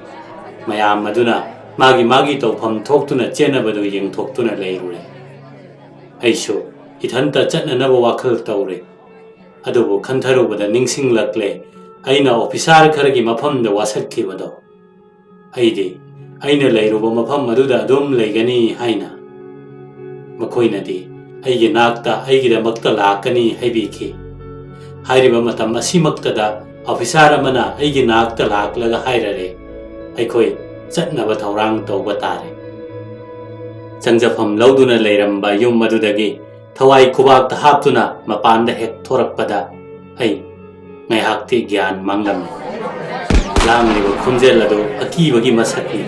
ꯃꯌꯥꯝ ꯑꯗꯨꯅ ꯃꯥꯒꯤ ꯃꯥꯒꯤ ꯇꯧꯐꯝ ꯊꯣꯛꯇꯨꯅ ꯆꯦꯟꯅꯕꯗꯨ ꯌꯦꯡꯊꯣꯛꯇꯨꯅ ꯂꯩꯔꯨꯔꯦ꯫ ꯑꯩꯁꯨ ꯏꯊꯟꯇ ꯆꯠꯅꯅꯕ ꯋꯥꯈꯜ ꯇꯧꯔꯦ꯫ ꯑꯗꯨꯕꯨ ꯈꯟꯊꯔꯨꯕꯗ ꯅꯤꯡꯁꯤꯡꯂꯛꯂꯦ, ꯑꯩꯅ ꯑꯣꯐꯤꯁꯥꯔ ꯈꯔꯒꯤ ꯃꯐꯝꯗ ꯋꯥꯁꯛꯈꯤꯕꯗꯣ꯫ ꯑꯩꯗꯤ ꯑꯩꯅ ꯂꯩꯔꯨꯕ ꯃꯐꯝ ꯑꯗꯨꯗ ꯑꯗꯨꯝ ꯂꯩꯒꯅꯤ ꯍꯥꯏꯅ꯫ ꯃꯈꯣꯏꯅꯗꯤ ꯑꯩꯒꯤ ꯅꯥꯛꯇ ꯑꯩꯒꯤꯗꯃꯛꯇ ꯂꯥꯛꯀꯅꯤ ꯍꯥꯏꯕꯤꯈꯤ꯫ ꯍꯥꯏꯔꯤꯕ ꯃꯇꯝ ꯑꯁꯤꯃꯛꯇꯗ ꯑꯣꯐꯤꯁꯥꯔ ꯑꯃꯅ ꯑꯩꯒꯤ ꯅꯥꯛꯇ ꯂꯥꯛꯂꯒ ꯍꯥꯏꯔꯔꯦ, "ꯑꯩꯈꯣꯏ ꯆꯠꯅꯕ ꯊꯧꯔꯥꯡ ꯇꯧꯕ ꯇꯥꯔꯦ"꯫ ꯆꯪꯖꯐꯝ ꯂꯧꯗꯨꯅ ꯂꯩꯔꯝꯕ ꯌꯨꯝ ꯑꯗꯨꯗꯒꯤ ꯊꯋꯥꯏ ꯈꯨꯕꯥꯛꯇ ꯍꯥꯞꯇꯨꯅ ꯃꯄꯥꯟꯗ ꯍꯦꯛ ꯊꯣꯔꯛꯄꯗ ꯑꯩ ꯉꯥꯏꯍꯥꯛꯇꯤ ꯒ꯭ꯌꯥꯟ ꯃꯥꯡꯂꯝꯃꯤ꯫ ꯂꯥꯡꯂꯤꯕ ꯈꯣꯟꯖꯦꯜ ꯑꯗꯨ ꯑꯀꯤꯕꯒꯤ ꯃꯁꯛꯅꯤ꯫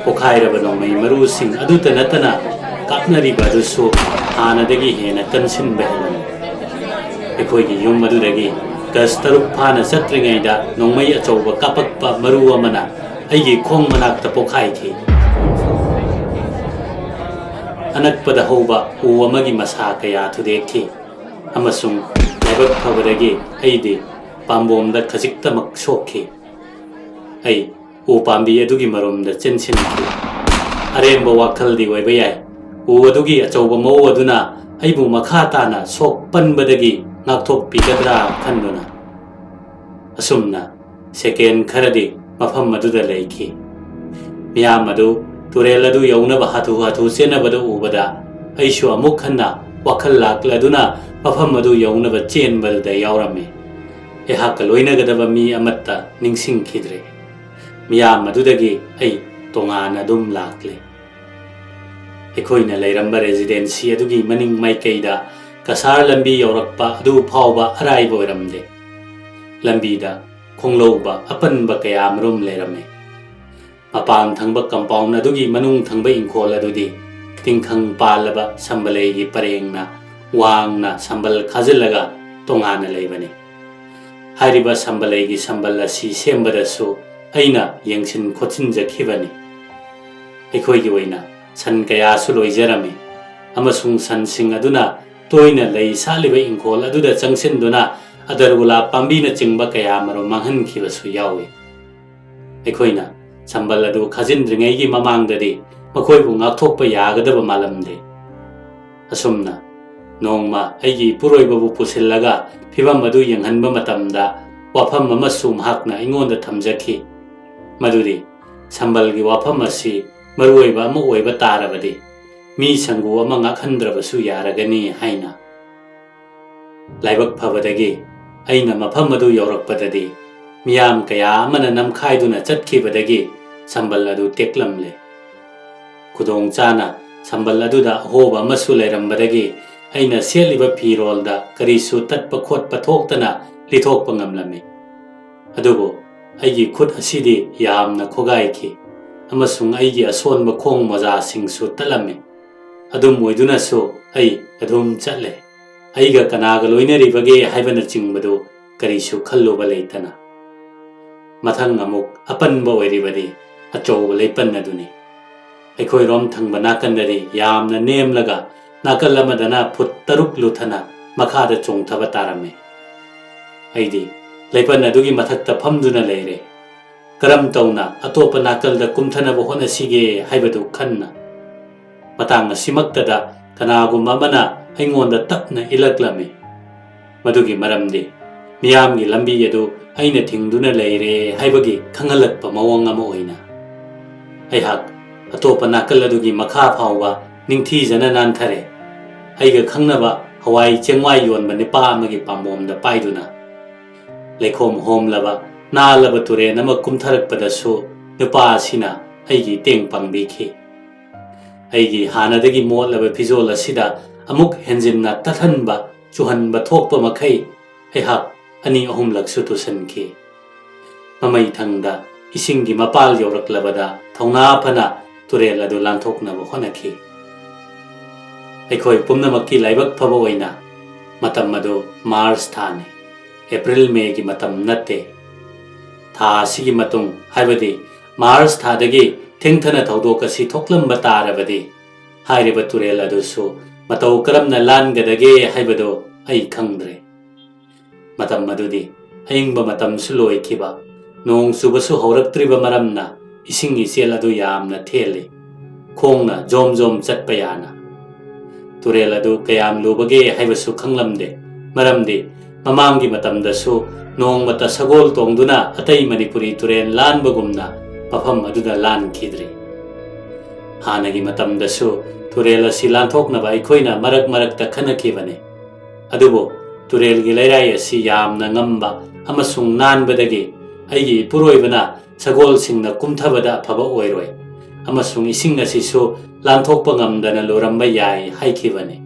ꯄꯣꯈꯥꯏꯔꯕ ꯅꯣꯡꯃꯩ ꯃꯔꯨꯁꯤꯡ ꯑꯗꯨꯇ ꯅꯠꯇꯅ ꯀꯥꯞꯅꯔꯤꯕ ꯑꯗꯨꯁꯨ ꯍꯥꯟꯅꯗꯒꯤ ꯍꯦꯟꯅ ꯀꯟꯁꯤꯟꯕ ꯍꯦꯜꯂꯝꯃꯤ꯫ ꯑꯩꯈꯣꯏꯒꯤ ꯌꯨꯝ ꯑꯗꯨꯗꯒꯤ ꯒꯖ ꯇꯔꯨꯛ ꯐꯥꯅ ꯆꯠꯇ꯭ꯔꯤꯉꯩꯗ ꯅꯣꯡꯃꯩ ꯑꯆꯧꯕ ꯀꯥꯞꯄꯛꯄ ꯃꯔꯨ ꯑꯃꯅ ꯑꯩꯒꯤ ꯈꯣꯡ ꯃꯅꯥꯛꯇ ꯄꯣꯈꯥꯏꯈꯤ꯫ ꯑꯅꯛꯄꯗ ꯍꯧꯕ ꯎ ꯑꯃꯒꯤ ꯃꯁꯥ ꯀꯌꯥ ꯊꯨꯗꯦꯛꯈꯤ ꯑꯃꯁꯨꯡ ꯂꯥꯏꯕꯛ ꯐꯕꯗꯒꯤ ꯑꯩꯗꯤ ꯄꯥꯝꯕꯣꯝꯗ ꯈꯖꯤꯛꯇꯃꯛ ꯁꯣꯛꯈꯤ꯫ ꯑꯩ ꯎ ꯄꯥꯝꯕꯤ ꯑꯗꯨꯒꯤ ꯃꯔꯨꯝꯗ ꯆꯦꯟꯁꯤꯟꯈꯤ꯫ ꯑꯔꯦꯝꯕ ꯋꯥꯈꯜꯗꯤ ꯑꯣꯏꯕ ꯌꯥꯏ, ꯎ ꯑꯗꯨꯒꯤ ꯑꯆꯧꯕ ꯃꯧ ꯑꯗꯨꯅ ꯑꯩꯕꯨ ꯃꯈꯥ ꯇꯥꯅ ꯁꯣꯛꯄꯟꯕꯗꯒꯤ ꯉꯥꯛꯊꯣꯛꯄꯤꯒꯗ꯭ꯔꯥ ꯈꯟꯗꯨꯅ꯫ ꯑꯁꯨꯝꯅ ꯁꯦꯀꯦꯟ ꯈꯔꯗꯤ ꯃꯐꯝ ꯑꯗꯨꯗ ꯂꯩꯈꯤ꯫ ꯃꯤꯌꯥꯝ ꯑꯗꯨ ꯇꯨꯔꯦꯜ ꯑꯗꯨ ꯌꯧꯅꯕ ꯍꯥꯊꯨ ꯍꯥꯊꯨ ꯆꯦꯟꯅꯕꯗ ꯎꯕꯗ ꯑꯩꯁꯨ ꯑꯃꯨꯛ ꯍꯟꯅ ꯋꯥꯈꯜ ꯂꯥꯛꯂꯗꯨꯅ ꯃꯐꯝ ꯑꯗꯨ ꯌꯧꯅꯕ ꯆꯦꯟꯕꯗ ꯌꯥꯎꯔꯝꯃꯤ꯫ ꯑꯩꯍꯥꯛꯀ ꯂꯣꯏꯅꯒꯗꯕ ꯃꯤ ꯑꯃꯠꯇ ꯅꯤꯡꯁꯤꯡꯈꯤꯗ꯭ꯔꯦ꯫ ꯃꯤꯌꯥꯝ ꯑꯗꯨꯗꯒꯤ ꯑꯩ ꯇꯣꯉꯥꯟꯅ ꯑꯗꯨꯝ ꯂꯥꯛꯂꯦ꯫ ꯑꯩꯈꯣꯏꯅ ꯂꯩꯔꯝꯕ ꯔꯦꯁꯤꯗꯦꯟꯁꯤ ꯑꯗꯨꯒꯤ ꯃꯅꯤꯡ ꯃꯥꯏꯀꯩꯗ ꯀꯁꯥꯔ ꯂꯝꯕꯤ ꯌꯧꯔꯛꯄ ꯑꯗꯨ ꯐꯥꯎꯕ ꯑꯔꯥꯏꯕ ꯑꯣꯏꯔꯝꯗꯦ꯫ ꯂꯝꯕꯤꯗ ꯈꯣꯡꯂꯧꯕ ꯑꯄꯟꯕ ꯀꯌꯥ ꯃꯔꯨꯝ ꯂꯩꯔꯝꯃꯤ꯫ ꯃꯄꯥꯟ ꯊꯪꯕ ꯀꯝꯄꯥꯎꯟ ꯑꯗꯨꯒꯤ ꯃꯅꯨꯡ ꯊꯪꯕ ꯏꯪꯈꯣꯜ ꯑꯗꯨꯗꯤ ꯇꯤꯡꯈꯪ ꯄꯥꯜꯂꯕ ꯁꯝꯕꯂꯩꯒꯤ ꯄꯔꯦꯡꯅ ꯋꯥꯡꯅ ꯁꯝꯕꯜ ꯈꯥꯖꯤꯜꯂꯒ ꯇꯣꯉꯥꯟꯅ ꯂꯩꯕꯅꯤ꯫ ꯍꯥꯏꯔꯤꯕ ꯁꯝꯕꯂꯩꯒꯤ ꯁꯝꯕꯜ ꯑꯁꯤ ꯁꯦꯝꯕꯗꯁꯨ ꯑꯩꯅ ꯌꯦꯡꯁꯤꯟ ꯈꯣꯠꯆꯤꯟꯖꯈꯤꯕꯅꯤ꯫ ꯑꯩꯈꯣꯏꯒꯤ ꯑꯣꯏꯅ ꯁꯟ ꯀꯌꯥꯁꯨ ꯂꯣꯏꯖꯔꯝꯃꯤ ꯑꯃꯁꯨꯡ ꯁꯟꯁꯤꯡ ꯑꯗꯨꯅ ꯇꯣꯏꯅ ꯂꯩ ꯁꯥꯠꯂꯤꯕ ꯏꯪꯈꯣꯜ ꯑꯗꯨꯗ ꯆꯪꯁꯤꯟꯗꯨꯅ ꯑꯗꯔꯒꯨꯂꯥ ꯄꯥꯝꯕꯤꯅꯆꯤꯡꯕ ꯀꯌꯥ ꯃꯔꯨꯝ ꯃꯥꯡꯍꯟꯈꯤꯕꯁꯨ ꯌꯥꯎꯏ꯫ ꯑꯩꯈꯣꯏꯅ ꯁꯝꯕꯜ ꯑꯗꯨ ꯈꯥꯖꯤꯟꯗ꯭ꯔꯤꯉꯩꯒꯤ ꯃꯃꯥꯡꯗꯗꯤ ꯃꯈꯣꯏꯕꯨ ꯉꯥꯛꯊꯣꯛꯄ ꯌꯥꯒꯗꯕ ꯃꯥꯜꯂꯝꯗꯦ꯫ ꯑꯁꯨꯝꯅ ꯅꯣꯡꯃ ꯑꯩꯒꯤ ꯏꯄꯨꯔꯣꯏꯕꯕꯨ ꯄꯨꯁꯤꯜꯂꯒ ꯐꯤꯚꯝ ꯑꯗꯨ ꯌꯦꯡꯍꯟꯕ ꯃꯇꯝꯗ ꯋꯥꯐꯝ ꯑꯃꯁꯨ ꯃꯍꯥꯛꯅ ꯑꯩꯉꯣꯟꯗ ꯊꯝꯖꯈꯤ꯫ ꯃꯗꯨꯗꯤ ꯁꯝꯕꯜꯒꯤ ꯋꯥꯐꯝ ꯑꯁꯤ ꯃꯔꯨꯑꯣꯏꯕ ꯑꯃ ꯑꯣꯏꯕ ꯇꯥꯔꯕꯗꯤ ꯃꯤ ꯁꯪꯒꯨ ꯑꯃ ꯉꯥꯛꯍꯟꯗ꯭ꯔꯕꯁꯨ ꯌꯥꯔꯒꯅꯤ ꯍꯥꯏꯅ꯫ ꯂꯥꯏꯕꯛ ꯐꯕꯗꯒꯤ ꯑꯩꯅ ꯃꯐꯝ ꯑꯗꯨ ꯌꯧꯔꯛꯄꯗꯗꯤ ꯃꯤꯌꯥꯝ ꯀꯌꯥ ꯑꯃꯅ ꯅꯝꯈꯥꯏꯗꯨꯅ ꯆꯠꯈꯤꯕꯗꯒꯤ ꯁꯝꯕꯜ ꯑꯗꯨ ꯇꯦꯛꯂꯝꯂꯦ꯫ ꯈꯨꯗꯣꯡ ꯆꯥꯅ ꯁꯝꯕꯜ ꯑꯗꯨꯗ ꯑꯍꯣꯕ ꯑꯃꯁꯨ ꯂꯩꯔꯝꯕꯗꯒꯤ ꯑꯩꯅ ꯁꯦꯠꯂꯤꯕ ꯐꯤꯔꯣꯜꯗ ꯀꯔꯤꯁꯨ ꯇꯠꯄ ꯈꯣꯠꯄ ꯊꯣꯛꯇꯅ ꯂꯤꯊꯣꯛꯄ ꯉꯝꯂꯝꯃꯤ꯫ ꯑꯗꯨꯕꯨ ꯑꯩꯒꯤ ꯈꯨꯠ ꯑꯁꯤꯗꯤ ꯌꯥꯝꯅ ꯈꯣꯒꯥꯏꯈꯤ ꯑꯃꯁꯨꯡ ꯑꯩꯒꯤ ꯑꯁꯣꯟꯕ ꯈꯣꯡ ꯃꯣꯖꯥꯁꯤꯡꯁꯨ ꯇꯠꯂꯝꯃꯤ꯫ ꯑꯗꯨꯝ ꯑꯣꯏꯗꯨꯅꯁꯨ ꯑꯩ ꯑꯗꯨꯝ ꯆꯠꯂꯦ꯫ ꯑꯩꯒ ꯀꯅꯥꯒ ꯂꯣꯏꯅꯔꯤꯕꯒꯦ ꯍꯥꯏꯕꯅꯆꯤꯡꯕꯗꯨ ꯀꯔꯤꯁꯨ ꯈꯜꯂꯨꯕ ꯂꯩꯇꯅ꯫ ꯃꯊꯪ ꯑꯃꯨꯛ ꯑꯄꯟꯕ ꯑꯣꯏꯔꯤꯕꯗꯤ ꯑꯆꯧꯕ ꯂꯩꯄꯟ ꯑꯗꯨꯅꯤ꯫ ꯑꯩꯈꯣꯏꯔꯣꯝ ꯊꯪꯕ ꯅꯥꯀꯟꯗꯗꯤ ꯌꯥꯝꯅ ꯅꯦꯝꯂꯒ ꯅꯥꯀꯜ ꯑꯃꯗꯅ ꯐꯨꯠ ꯇꯔꯨꯛ ꯂꯨꯊꯅ ꯃꯈꯥꯗ ꯆꯣꯡꯊꯕ ꯇꯥꯔꯝꯃꯤ꯫ ꯑꯩꯗꯤ ꯂꯩꯄꯟ ꯑꯗꯨꯒꯤ ꯃꯊꯛꯇ ꯐꯝꯗꯨꯅ ꯂꯩꯔꯦ꯫ ꯀꯔꯝ ꯇꯧꯅ ꯑꯇꯣꯞꯄ ꯅꯥꯀꯜꯗ ꯀꯨꯝꯊꯅꯕ ꯍꯣꯠꯅꯁꯤꯒꯦ ꯍꯥꯏꯕꯗꯨ ꯈꯟꯅ꯫ ꯃꯇꯥꯡ ꯑꯁꯤꯃꯛꯇꯗ ꯀꯅꯥꯒꯨꯝꯕ ꯑꯃꯅ ꯑꯩꯉꯣꯟꯗ ꯇꯞꯅ ꯏꯜꯂꯛꯂꯝꯃꯤ꯫ ꯃꯗꯨꯒꯤ ꯃꯔꯝꯗꯤ ꯃꯤꯌꯥꯝꯒꯤ ꯂꯝꯕꯤ ꯑꯗꯨ ꯑꯩꯅ ꯊꯤꯡꯗꯨꯅ ꯂꯩꯔꯦ ꯍꯥꯏꯕꯒꯤ ꯈꯪꯍꯜꯂꯛꯄ ꯃꯑꯣꯡ ꯑꯃ ꯑꯣꯏꯅ꯫ ꯑꯩꯍꯥꯛ ꯑꯇꯣꯞꯄ ꯅꯥꯀꯜ ꯑꯗꯨꯒꯤ ꯃꯈꯥ ꯐꯥꯎꯕ ꯅꯤꯡꯊꯤꯖꯅ ꯅꯥꯟꯊꯔꯦ꯫ ꯑꯩꯒ ꯈꯪꯅꯕ ꯍꯋꯥꯏ ꯆꯦꯡꯋꯥꯏ ꯌꯣꯟꯕ ꯅꯨꯄꯥ ꯑꯃꯒꯤ ꯄꯥꯝꯕꯣꯝꯗ ꯄꯥꯏꯗꯨꯅ꯫ ꯂꯩꯈꯣꯝ ꯍꯣꯝꯂꯕ ꯅꯥꯜꯂꯕ ꯇꯨꯔꯦꯜ ꯑꯃ ꯀꯨꯝꯊꯔꯛꯄꯗꯁꯨ ꯅꯨꯄꯥ ꯑꯁꯤꯅ ꯑꯩꯒꯤ ꯇꯦꯡ ꯄꯥꯡꯕꯤꯈꯤ꯫ ꯑꯩꯒꯤ ꯍꯥꯟꯅꯗꯒꯤ ꯃꯣꯠꯂꯕ ꯐꯤꯖꯣꯜ ꯑꯁꯤꯗ ꯑꯃꯨꯛ ꯍꯦꯟꯖꯤꯟꯅ ꯇꯠꯍꯟꯕ ꯆꯨꯍꯟꯕ ꯊꯣꯛꯄ ꯃꯈꯩ ꯑꯩꯍꯥꯛ ꯑꯅꯤ ꯑꯍꯨꯝꯂꯛꯁꯨ ꯇꯨꯁꯟꯈꯤ꯫ ꯃꯃꯩ ꯊꯪꯗ ꯏꯁꯤꯡꯒꯤ ꯃꯄꯥꯜ ꯌꯧꯔꯛꯂꯕꯗ ꯊꯧꯅꯥ ꯐꯅ ꯇꯨꯔꯦꯜ ꯑꯗꯨ ꯂꯥꯟꯊꯣꯛꯅꯕ ꯍꯣꯠꯅꯈꯤ꯫ ꯑꯩꯈꯣꯏ ꯄꯨꯝꯅꯃꯛꯀꯤ ꯂꯥꯏꯕꯛ ꯐꯕ ꯑꯣꯏꯅ ꯃꯇꯝ ꯑꯗꯨ ꯃꯥꯔꯆ ꯊꯥꯅꯤ, ꯑꯦꯄ꯭ꯔꯤꯜ ꯃꯦꯒꯤ ꯃꯇꯝ ꯅꯠꯇꯦ꯫ ꯊꯥ ꯑꯁꯤꯒꯤ ꯃꯇꯨꯡ, ꯍꯥꯏꯕꯗꯤ ꯃꯥꯔꯆ ꯊꯥꯗꯒꯤ ꯊꯦꯡꯊꯅ ꯊꯧꯗꯣꯛ ꯑꯁꯤ ꯊꯣꯛꯂꯝꯕ ꯇꯥꯔꯕꯗꯤ, ꯍꯥꯏꯔꯤꯕ ꯇꯨꯔꯦꯜ ꯑꯗꯨꯁꯨ ꯃꯇꯧ ꯀꯔꯝꯅ ꯂꯥꯟꯒꯗꯒꯦ ꯍꯥꯏꯕꯗꯨ ꯑꯩ ꯈꯪꯗ꯭ꯔꯦ꯫ ꯃꯇꯝ ꯑꯗꯨꯗꯤ ꯑꯏꯪꯕ ꯃꯇꯝꯁꯨ ꯂꯣꯏꯈꯤꯕ, ꯅꯣꯡ ꯆꯨꯕꯁꯨ ꯍꯧꯔꯛꯇ꯭ꯔꯤꯕ ꯃꯔꯝꯅ ꯏꯁꯤꯡ ꯏꯆꯦꯜ ꯑꯗꯨ ꯌꯥꯝꯅ ꯊꯦꯜꯂꯤ꯫ ꯈꯣꯡꯅ ꯖꯣꯝ ꯖꯣꯝ ꯆꯠꯄ ꯌꯥꯅ꯫ ꯇꯨꯔꯦꯜ ꯑꯗꯨ ꯀꯌꯥꯝ ꯂꯨꯕꯒꯦ ꯍꯥꯏꯕꯁꯨ ꯈꯪꯂꯝꯗꯦ, ꯃꯔꯝꯗꯤ ꯃꯃꯥꯡꯒꯤ ꯃꯇꯝꯗꯁꯨ ꯅꯣꯡꯃꯇ ꯁꯒꯣꯜ ꯇꯣꯡꯗꯨꯅ ꯑꯇꯩ ꯃꯅꯤꯄꯨꯔꯤ ꯇꯨꯔꯦꯜ ꯂꯥꯟꯕꯒꯨꯝꯅ ꯃꯐꯝ ꯑꯗꯨꯗ ꯂꯥꯟꯈꯤꯗ꯭ꯔꯤ꯫ ꯍꯥꯟꯅꯒꯤ ꯃꯇꯝꯗꯁꯨ ꯇꯨꯔꯦꯜ ꯑꯁꯤ ꯂꯥꯟꯊꯣꯛꯅꯕ ꯑꯩꯈꯣꯏꯅ ꯃꯔꯛ ꯃꯔꯛꯇ ꯈꯟꯅꯈꯤꯕꯅꯤ꯫ ꯑꯗꯨꯕꯨ ꯇꯨꯔꯦꯜꯒꯤ ꯂꯩꯔꯥꯏ ꯑꯁꯤ ꯌꯥꯝꯅ ꯉꯝꯕ ꯑꯃꯁꯨꯡ ꯅꯥꯟꯕꯗꯒꯤ ꯑꯩꯒꯤ ꯏꯄꯨꯔꯣꯏꯕꯅ ꯁꯒꯣꯜꯁꯤꯡꯅ ꯀꯨꯝꯊꯕꯗ ꯑꯐꯕ ꯑꯣꯏꯔꯣꯏ, ꯑꯃꯁꯨꯡ ꯏꯁꯤꯡ ꯑꯁꯤꯁꯨ ꯂꯥꯟꯊꯣꯛꯄ ꯉꯝꯗꯅ ꯂꯨꯔꯝꯕ ꯌꯥꯏ ꯍꯥꯏꯈꯤꯕꯅꯤ꯫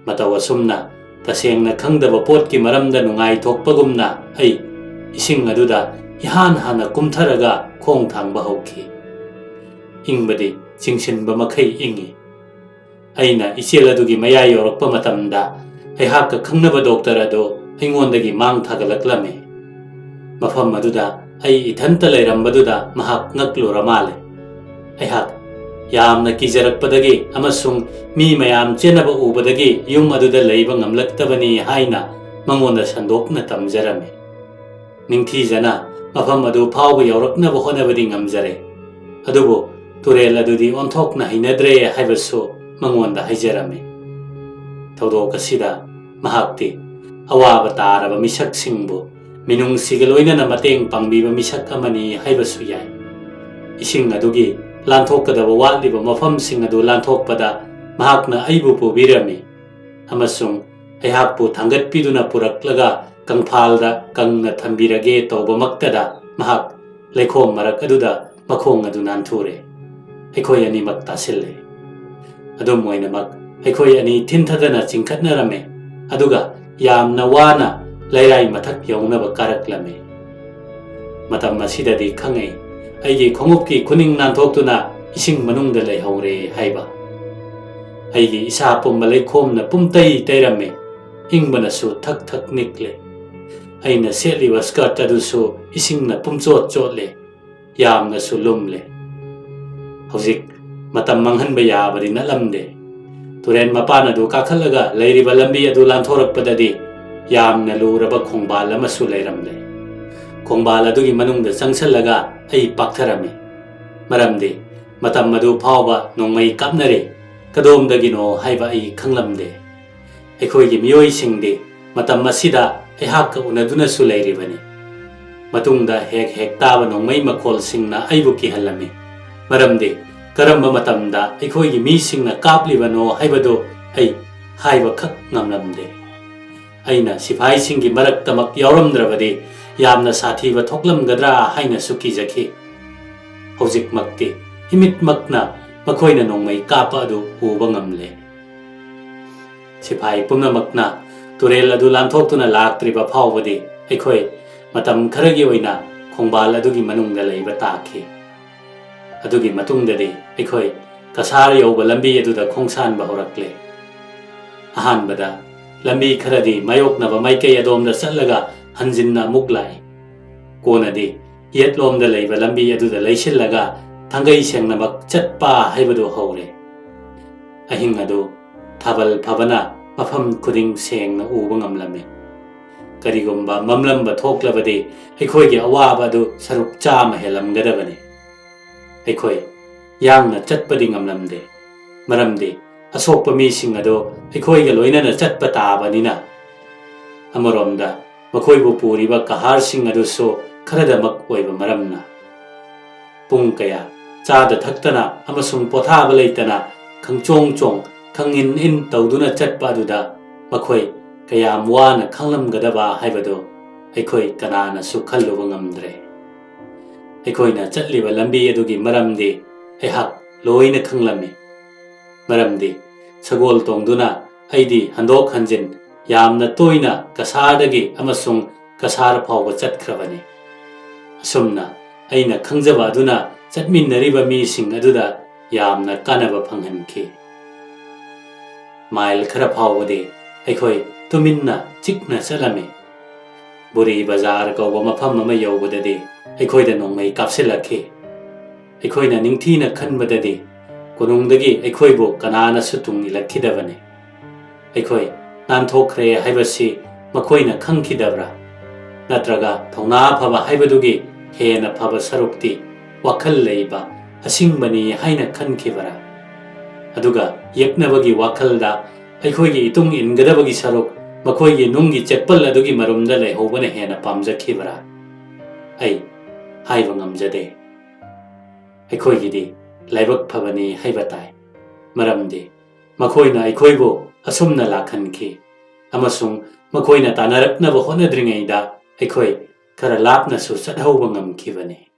ꯃꯇꯧ ꯑꯁꯨꯝꯅ ꯇꯁꯦꯡꯅ ꯈꯪꯗꯕ ꯄꯣꯠꯀꯤ ꯃꯔꯝꯗ ꯅꯨꯡꯉꯥꯏꯊꯣꯛꯄꯒꯨꯝꯅ ꯑꯩ ꯏꯁꯤꯡ ꯑꯗꯨꯗ ꯏꯍꯥꯟ ꯍꯥꯟꯅ ꯀꯨꯝꯊꯔꯒ ꯈꯣꯡ ꯊꯥꯡꯕ ꯍꯧꯈꯤ꯫ ꯏꯪꯕꯗꯤ ꯆꯤꯡꯁꯤꯟꯕ ꯃꯈꯩ ꯏꯪꯏ꯫ ꯑꯩꯅ ꯏꯆꯦꯜ ꯑꯗꯨꯒꯤ ꯃꯌꯥꯏ ꯌꯧꯔꯛꯄ ꯃꯇꯝꯗ ꯑꯩꯍꯥꯛꯀ ꯈꯪꯅꯕ ꯗꯣꯛꯇꯔ ꯑꯗꯨ ꯑꯩꯉꯣꯟꯗꯒꯤ ꯃꯥꯡ ꯊꯥꯒꯠꯂꯛꯂꯝꯃꯤ꯫ ꯃꯐꯝ ꯑꯗꯨꯗ ꯑꯩ ꯏꯊꯟꯇ ꯂꯩꯔꯝꯕꯗꯨꯗ ꯃꯍꯥꯛ ꯉꯛꯂꯨꯔ ꯃꯥꯜꯂꯦ꯫ ꯑꯩꯍꯥꯛ ꯌꯥꯝꯅ ꯀꯤꯖꯔꯛꯄꯗꯒꯤ ꯑꯃꯁꯨꯡ ꯃꯤ ꯃꯌꯥꯝ ꯆꯦꯟꯅꯕ ꯎꯕꯗꯒꯤ ꯌꯨꯝ ꯑꯗꯨꯗ ꯂꯩꯕ ꯉꯝꯂꯛꯇꯕꯅꯤ ꯍꯥꯏꯅ ꯃꯉꯣꯟꯗ ꯁꯟꯗꯣꯛꯅ ꯇꯝꯖꯔꯝꯃꯤ꯫ ꯅꯤꯡꯊꯤꯖꯅ ꯃꯐꯝ ꯑꯗꯨ ꯐꯥꯎꯕ ꯌꯧꯔꯛꯅꯕ ꯍꯣꯠꯅꯕꯗꯤ ꯉꯝꯖꯔꯦ, ꯑꯗꯨꯕꯨ ꯇꯨꯔꯦꯜ ꯑꯗꯨꯗꯤ ꯑꯣꯟꯊꯣꯛꯅ ꯍꯩꯅꯗ꯭ꯔꯦ ꯍꯥꯏꯕꯁꯨ ꯃꯉꯣꯟꯗ ꯍꯥꯏꯖꯔꯝꯃꯤ꯫ ꯊꯧꯗꯣꯛ ꯑꯁꯤꯗ ꯃꯍꯥꯛꯇꯤ ꯑꯋꯥꯕ ꯇꯥꯔꯕ ꯃꯤꯁꯛꯁꯤꯡꯕꯨ ꯃꯤꯅꯨꯡꯁꯤꯒ ꯂꯣꯏꯅꯅ ꯃꯇꯦꯡ ꯄꯥꯡꯕꯤꯕ ꯃꯤꯁꯛ ꯑꯃꯅꯤ ꯍꯥꯏꯕꯁꯨ ꯌꯥꯏ꯫ ꯏꯁꯤꯡ ꯑꯗꯨꯒꯤ ꯂꯥꯟꯊꯣꯛꯀꯗꯕ ꯋꯥꯠꯂꯤꯕ ꯃꯐꯝꯁꯤꯡ ꯑꯗꯨ ꯂꯥꯟꯊꯣꯛꯄꯗ ꯃꯍꯥꯛꯅ ꯑꯩꯕꯨ ꯄꯨꯕꯤꯔꯝꯃꯤ ꯑꯃꯁꯨꯡ ꯑꯩꯍꯥꯛꯄꯨ ꯊꯥꯡꯒꯠꯄꯤꯗꯨꯅ ꯄꯨꯔꯛꯂꯒ ꯀꯪꯐꯥꯜꯗ ꯀꯪꯅ ꯊꯝꯕꯤꯔꯒꯦ ꯇꯧꯕꯃꯛꯇꯗ ꯃꯍꯥꯛ ꯂꯩꯈꯣꯝ ꯃꯔꯛ ꯑꯗꯨꯗ ꯃꯈꯣꯡ ꯑꯗꯨ ꯅꯥꯟꯊꯨꯔꯦ꯫ ꯑꯩꯈꯣꯏ ꯑꯅꯤꯃꯛ ꯇꯥꯁꯤꯜꯂꯦ꯫ ꯑꯗꯨꯝ ꯑꯣꯏꯅꯃꯛ ꯑꯩꯈꯣꯏ ꯑꯅꯤ ꯊꯤꯟꯊꯗꯅ ꯆꯤꯡꯈꯠꯅꯔꯝꯃꯦ, ꯑꯗꯨꯒ ꯌꯥꯝꯅ ꯋꯥꯅ ꯂꯩꯔꯥꯏ ꯃꯊꯛ ꯌꯧꯅꯕ ꯀꯥꯔꯛꯂꯝꯃꯤ꯫ ꯃꯇꯝ ꯑꯁꯤꯗꯗꯤ ꯈꯪꯉꯦ, ꯑꯩꯒꯤ ꯈꯣꯡꯎꯞꯀꯤ ꯈꯨꯅꯤꯡ ꯅꯥꯟꯊꯣꯛꯇꯨꯅ ꯏꯁꯤꯡ ꯃꯅꯨꯡꯗ ꯂꯩꯍꯧꯔꯦ ꯍꯥꯏꯕ꯫ ꯑꯩꯒꯤ ꯏꯁꯥ ꯄꯨꯝꯕ ꯂꯩꯈꯣꯝꯅ ꯄꯨꯝꯇꯩ ꯇꯩꯔꯝꯃꯤ, ꯏꯪꯕꯅꯁꯨ ꯊꯛ ꯊꯛ ꯅꯤꯛꯂꯦ꯫ ꯑꯩꯅ ꯁꯦꯠꯂꯤꯕ ꯁ꯭ꯀꯔꯠ ꯑꯗꯨꯁꯨ ꯏꯁꯤꯡꯅ ꯄꯨꯝꯆꯣꯠ ꯆꯣꯠꯂꯦ, ꯌꯥꯝꯅꯁꯨ ꯂꯨꯝꯂꯦ꯫ ꯍꯧꯖꯤꯛ ꯃꯇꯝ ꯃꯥꯡꯍꯟꯕ ꯌꯥꯕꯗꯤ ꯅꯠꯂꯝꯗꯦ꯫ ꯇꯨꯔꯦꯟ ꯃꯄꯥꯟ ꯑꯗꯨ ꯀꯥꯈꯠꯂꯒ ꯂꯩꯔꯤꯕ ꯂꯝꯕꯤ ꯑꯗꯨ ꯂꯥꯟꯊꯣꯔꯛꯄꯗꯗꯤ ꯌꯥꯝꯅ ꯂꯨꯔꯕ ꯈꯣꯡꯕꯥꯜ ꯑꯃꯁꯨ ꯂꯩꯔꯝꯂꯦ꯫ ꯈꯣꯡꯕꯥꯜ ꯑꯗꯨꯒꯤ ꯃꯅꯨꯡꯗ ꯆꯪꯁꯤꯜꯂꯒ ꯑꯩ ꯄꯥꯛꯊꯔꯝꯃꯤ, ꯃꯔꯝꯗꯤ ꯃꯇꯝ ꯑꯗꯨ ꯐꯥꯎꯕ ꯅꯣꯡꯃꯩ ꯀꯥꯞꯅꯔꯤ꯫ ꯀꯗꯣꯝꯗꯒꯤꯅꯣ ꯍꯥꯏꯕ ꯑꯩ ꯈꯪꯂꯝꯗꯦ꯫ ꯑꯩꯈꯣꯏꯒꯤ ꯃꯤꯑꯣꯏꯁꯤꯡꯗꯤ ꯃꯇꯝ ꯑꯁꯤꯗ ꯑꯩꯍꯥꯛꯀ ꯎꯅꯗꯨꯅꯁꯨ ꯂꯩꯔꯤꯕꯅꯤ꯫ ꯃꯇꯨꯡꯗ ꯍꯦꯛ ꯍꯦꯛ ꯇꯥꯕ ꯅꯣꯡꯃꯩ ꯃꯈꯣꯜꯁꯤꯡꯅ ꯑꯩꯕꯨ ꯀꯤꯍꯜꯂꯝꯃꯤ, ꯃꯔꯝꯗꯤ ꯀꯔꯝꯕ ꯃꯇꯝꯗ ꯑꯩꯈꯣꯏꯒꯤ ꯃꯤꯁꯤꯡꯅ ꯀꯥꯞꯂꯤꯕꯅꯣ ꯍꯥꯏꯕꯗꯨ ꯑꯩ ꯍꯥꯏꯕꯈꯛ ꯉꯝꯂꯝꯗꯦ꯫ ꯑꯩꯅ ꯁꯤꯐꯥꯏꯁꯤꯡꯒꯤ ꯃꯔꯛꯇꯃꯛ ꯌꯥꯎꯔꯝꯗ꯭ꯔꯕꯗꯤ ꯌꯥꯝꯅ ꯁꯥꯊꯤꯕ ꯊꯣꯛꯂꯝꯒꯗ꯭ꯔꯥ ꯍꯥꯏꯅꯁꯨ ꯀꯤꯖꯈꯤ꯫ ꯍꯧꯖꯤꯛꯃꯛꯇꯤ ꯏꯃꯤꯠꯃꯛꯅ ꯃꯈꯣꯏꯅ ꯅꯣꯡꯃꯩ ꯀꯥꯞꯄ ꯑꯗꯨ ꯎꯕ ꯉꯝꯂꯦ꯫ ꯁꯤꯐꯥꯏ ꯄꯨꯝꯅꯃꯛꯅ ꯇꯨꯔꯦꯜ ꯑꯗꯨ ꯂꯥꯟꯊꯣꯛꯇꯨꯅ ꯂꯥꯛꯇ꯭ꯔꯤꯕ ꯐꯥꯎꯕꯗꯤ ꯑꯩꯈꯣꯏ ꯃꯇꯝ ꯈꯔꯒꯤ ꯑꯣꯏꯅ ꯈꯣꯡꯕꯥꯜ ꯑꯗꯨꯒꯤ ꯃꯅꯨꯡꯗ ꯂꯩꯕ ꯇꯥꯈꯤ꯫ ꯑꯗꯨꯒꯤ ꯃꯇꯨꯡꯗꯗꯤ ꯑꯩꯈꯣꯏ ꯀꯁꯥꯔ ꯌꯧꯕ ꯂꯝꯕꯤ ꯑꯗꯨꯗ ꯈꯣꯡꯁꯥꯟꯕ ꯍꯧꯔꯛꯂꯦ꯫ ꯑꯍꯥꯟꯕꯗ ꯂꯝꯕꯤ ꯈꯔꯗꯤ ꯃꯥꯌꯣꯛꯅꯕ ꯃꯥꯏꯀꯩ ꯑꯗꯣꯝꯗ ꯆꯠꯂꯒ ꯍꯟꯖꯤꯟꯅ ꯑꯃꯨꯛ ꯂꯥꯛꯏ꯫ ꯀꯣꯟꯅꯗꯤ ꯌꯦꯠꯂꯣꯝꯗ ꯂꯩꯕ ꯂꯝꯕꯤ ꯑꯗꯨꯗ ꯂꯩꯁꯤꯜꯂꯒ ꯊꯥꯡꯒꯩ ꯁꯦꯡꯅꯃꯛ ꯆꯠꯄ ꯍꯥꯏꯕꯗꯨ ꯍꯧꯔꯦ꯫ ꯑꯍꯤꯡ ꯑꯗꯨ ꯊꯥꯕꯜ ꯐꯕꯅ ꯃꯐꯝ ꯈꯨꯗꯤꯡ ꯁꯦꯡꯅ ꯎꯕ ꯉꯝꯂꯝꯃꯤ꯫ ꯀꯔꯤꯒꯨꯝꯕ ꯃꯝꯂꯝꯕ ꯊꯣꯛꯂꯕꯗꯤ ꯑꯩꯈꯣꯏꯒꯤ ꯑꯋꯥꯕ ꯑꯗꯨ ꯁꯔꯨꯛ ꯆꯥꯝꯃ ꯍꯦꯜꯂꯝꯒꯗꯕꯅꯤ꯫ ꯑꯩꯈꯣꯏ ꯌꯥꯡꯅ ꯆꯠꯄꯗꯤ ꯉꯝꯂꯝꯗꯦ, ꯃꯔꯝꯗꯤ ꯑꯁꯣꯛꯄ ꯃꯤꯁꯤꯡ ꯑꯗꯨ ꯑꯩꯈꯣꯏꯒ ꯂꯣꯏꯅꯅ ꯆꯠꯄ ꯇꯥꯕꯅꯤꯅ꯫ ꯑꯃꯔꯣꯝꯗ ꯃꯈꯣꯏꯕꯨ ꯄꯨꯔꯤꯕ ꯀꯍꯥꯔꯁꯤꯡ ꯑꯗꯨꯁꯨ ꯈꯔꯗꯃꯛ ꯑꯣꯏꯕ ꯃꯔꯝꯅ꯫ ꯄꯨꯡ ꯀꯌꯥ ꯆꯥꯗ ꯊꯛꯇꯅ ꯑꯃꯁꯨꯡ ꯄꯣꯊꯥꯕ ꯂꯩꯇꯅ ꯈꯪꯆꯣꯡ ꯆꯣꯡ, ꯈꯪꯏꯟ ꯏꯟ ꯇꯧꯗꯨꯅ ꯆꯠꯄ ꯑꯗꯨꯗ ꯃꯈꯣꯏ ꯀꯌꯥꯝ ꯋꯥꯅ ꯈꯪꯂꯝꯒꯗꯕ ꯍꯥꯏꯕꯗꯨ ꯑꯩꯈꯣꯏ ꯀꯅꯥꯅꯁꯨ ꯈꯜꯂꯨꯕ ꯉꯝꯗ꯭ꯔꯦ꯫ ꯑꯩꯈꯣꯏꯅ ꯆꯠꯂꯤꯕ ꯂꯝꯕꯤ ꯑꯗꯨꯒꯤ ꯃꯔꯝꯗꯤ ꯑꯩꯍꯥꯛ ꯂꯣꯏꯅ ꯈꯪꯂꯝꯃꯤ꯫ ꯃꯔꯝꯗꯤ ꯁꯒꯣꯜ ꯇꯣꯡꯗꯨꯅ ꯑꯩꯗꯤ ꯍꯟꯗꯣꯛ ꯍꯟꯖꯤꯟ ꯌꯥꯝꯅ ꯇꯣꯏꯅ ꯀꯁꯥꯔꯗꯒꯤ ꯑꯃꯁꯨꯡ ꯀꯁꯥꯔ ꯐꯥꯎꯕ ꯆꯠꯈ꯭ꯔꯕꯅꯤ꯫ ꯑꯁꯨꯝꯅ ꯑꯩꯅ ꯈꯪꯖꯕ ꯑꯗꯨꯅ ꯆꯠꯃꯤꯟꯅꯔꯤꯕ ꯃꯤꯁꯤꯡ ꯑꯗꯨꯗ ꯌꯥꯝꯅ ꯀꯥꯟꯅꯕ ꯐꯪꯍꯟꯈꯤ꯫ ꯃꯥꯏꯜ ꯈꯔ ꯐꯥꯎꯕꯗꯤ ꯑꯩꯈꯣꯏ ꯇꯨꯃꯤꯟꯅ ꯆꯤꯛꯅ ꯆꯠꯂꯝꯃꯤ꯫ ꯕꯨꯔꯤ ꯕꯖꯥꯔ ꯀꯧꯕ ꯃꯐꯝ ꯑꯃ ꯌꯧꯕꯗꯗꯤ ꯑꯩꯈꯣꯏꯗ ꯅꯣꯡꯃꯩ ꯀꯥꯞꯁꯤꯜꯂꯛꯈꯤ꯫ ꯑꯩꯈꯣꯏꯅ ꯅꯤꯡꯊꯤꯅ ꯈꯟꯕꯗꯗꯤ ꯀꯣꯅꯨꯡꯗꯒꯤ ꯑꯩꯈꯣꯏꯕꯨ ꯀꯅꯥꯅꯁꯨ ꯇꯨꯡ ꯏꯜꯂꯛꯈꯤꯗꯕꯅꯤ꯫ ꯑꯩꯈꯣꯏ ꯅꯥꯟꯊꯣꯛꯈ꯭ꯔꯦ ꯍꯥꯏꯕꯁꯤ ꯃꯈꯣꯏꯅ ꯈꯪꯈꯤꯗꯕ꯭ꯔꯥ? ꯅꯠꯇ꯭ꯔꯒ ꯊꯧꯅꯥ ꯐꯕ ꯍꯥꯏꯕꯗꯨꯒꯤ ꯍꯦꯟꯅ ꯐꯕ ꯁꯔꯨꯛꯇꯤ ꯋꯥꯈꯜ ꯂꯩꯕ ꯑꯁꯤꯡꯕꯅꯤ ꯍꯥꯏꯅ ꯈꯟꯈꯤꯕꯔꯥ? ꯑꯗꯨꯒ ꯌꯦꯛꯅꯕꯒꯤ ꯋꯥꯈꯜꯗ ꯑꯩꯈꯣꯏꯒꯤ ꯏꯇꯨꯡ ꯏꯟꯒꯗꯕꯒꯤ ꯁꯔꯨꯛ ꯃꯈꯣꯏꯒꯤ ꯅꯨꯡꯒꯤ ꯆꯦꯛꯄꯜ ꯑꯗꯨꯒꯤ ꯃꯔꯨꯝꯗ ꯂꯩꯍꯧꯕꯅ ꯍꯦꯟꯅ ꯄꯥꯝꯖꯈꯤꯕꯔꯥ? ꯑꯩ ꯍꯥꯏꯕ ꯉꯝꯖꯗꯦ꯫ ꯑꯩꯈꯣꯏꯒꯤꯗꯤ ꯂꯥꯏꯕꯛ ꯐꯕꯅꯤ ꯍꯥꯏꯕ ꯇꯥꯏ, ꯃꯔꯝꯗꯤ ꯃꯈꯣꯏꯅ ꯑꯩꯈꯣꯏꯕꯨ ꯑꯁꯨꯝꯅ ꯂꯥꯛꯍꯟꯈꯤ ꯑꯃꯁꯨꯡ ꯃꯈꯣꯏꯅ ꯇꯥꯟꯅꯔꯛꯅꯕ ꯍꯣꯠꯅꯗ꯭ꯔꯤꯉꯩꯗ ꯑꯩꯈꯣꯏ ꯈꯔ ꯂꯥꯞꯅꯁꯨ ꯆꯠꯍꯧꯕ ꯉꯝꯈꯤꯕꯅꯤ꯫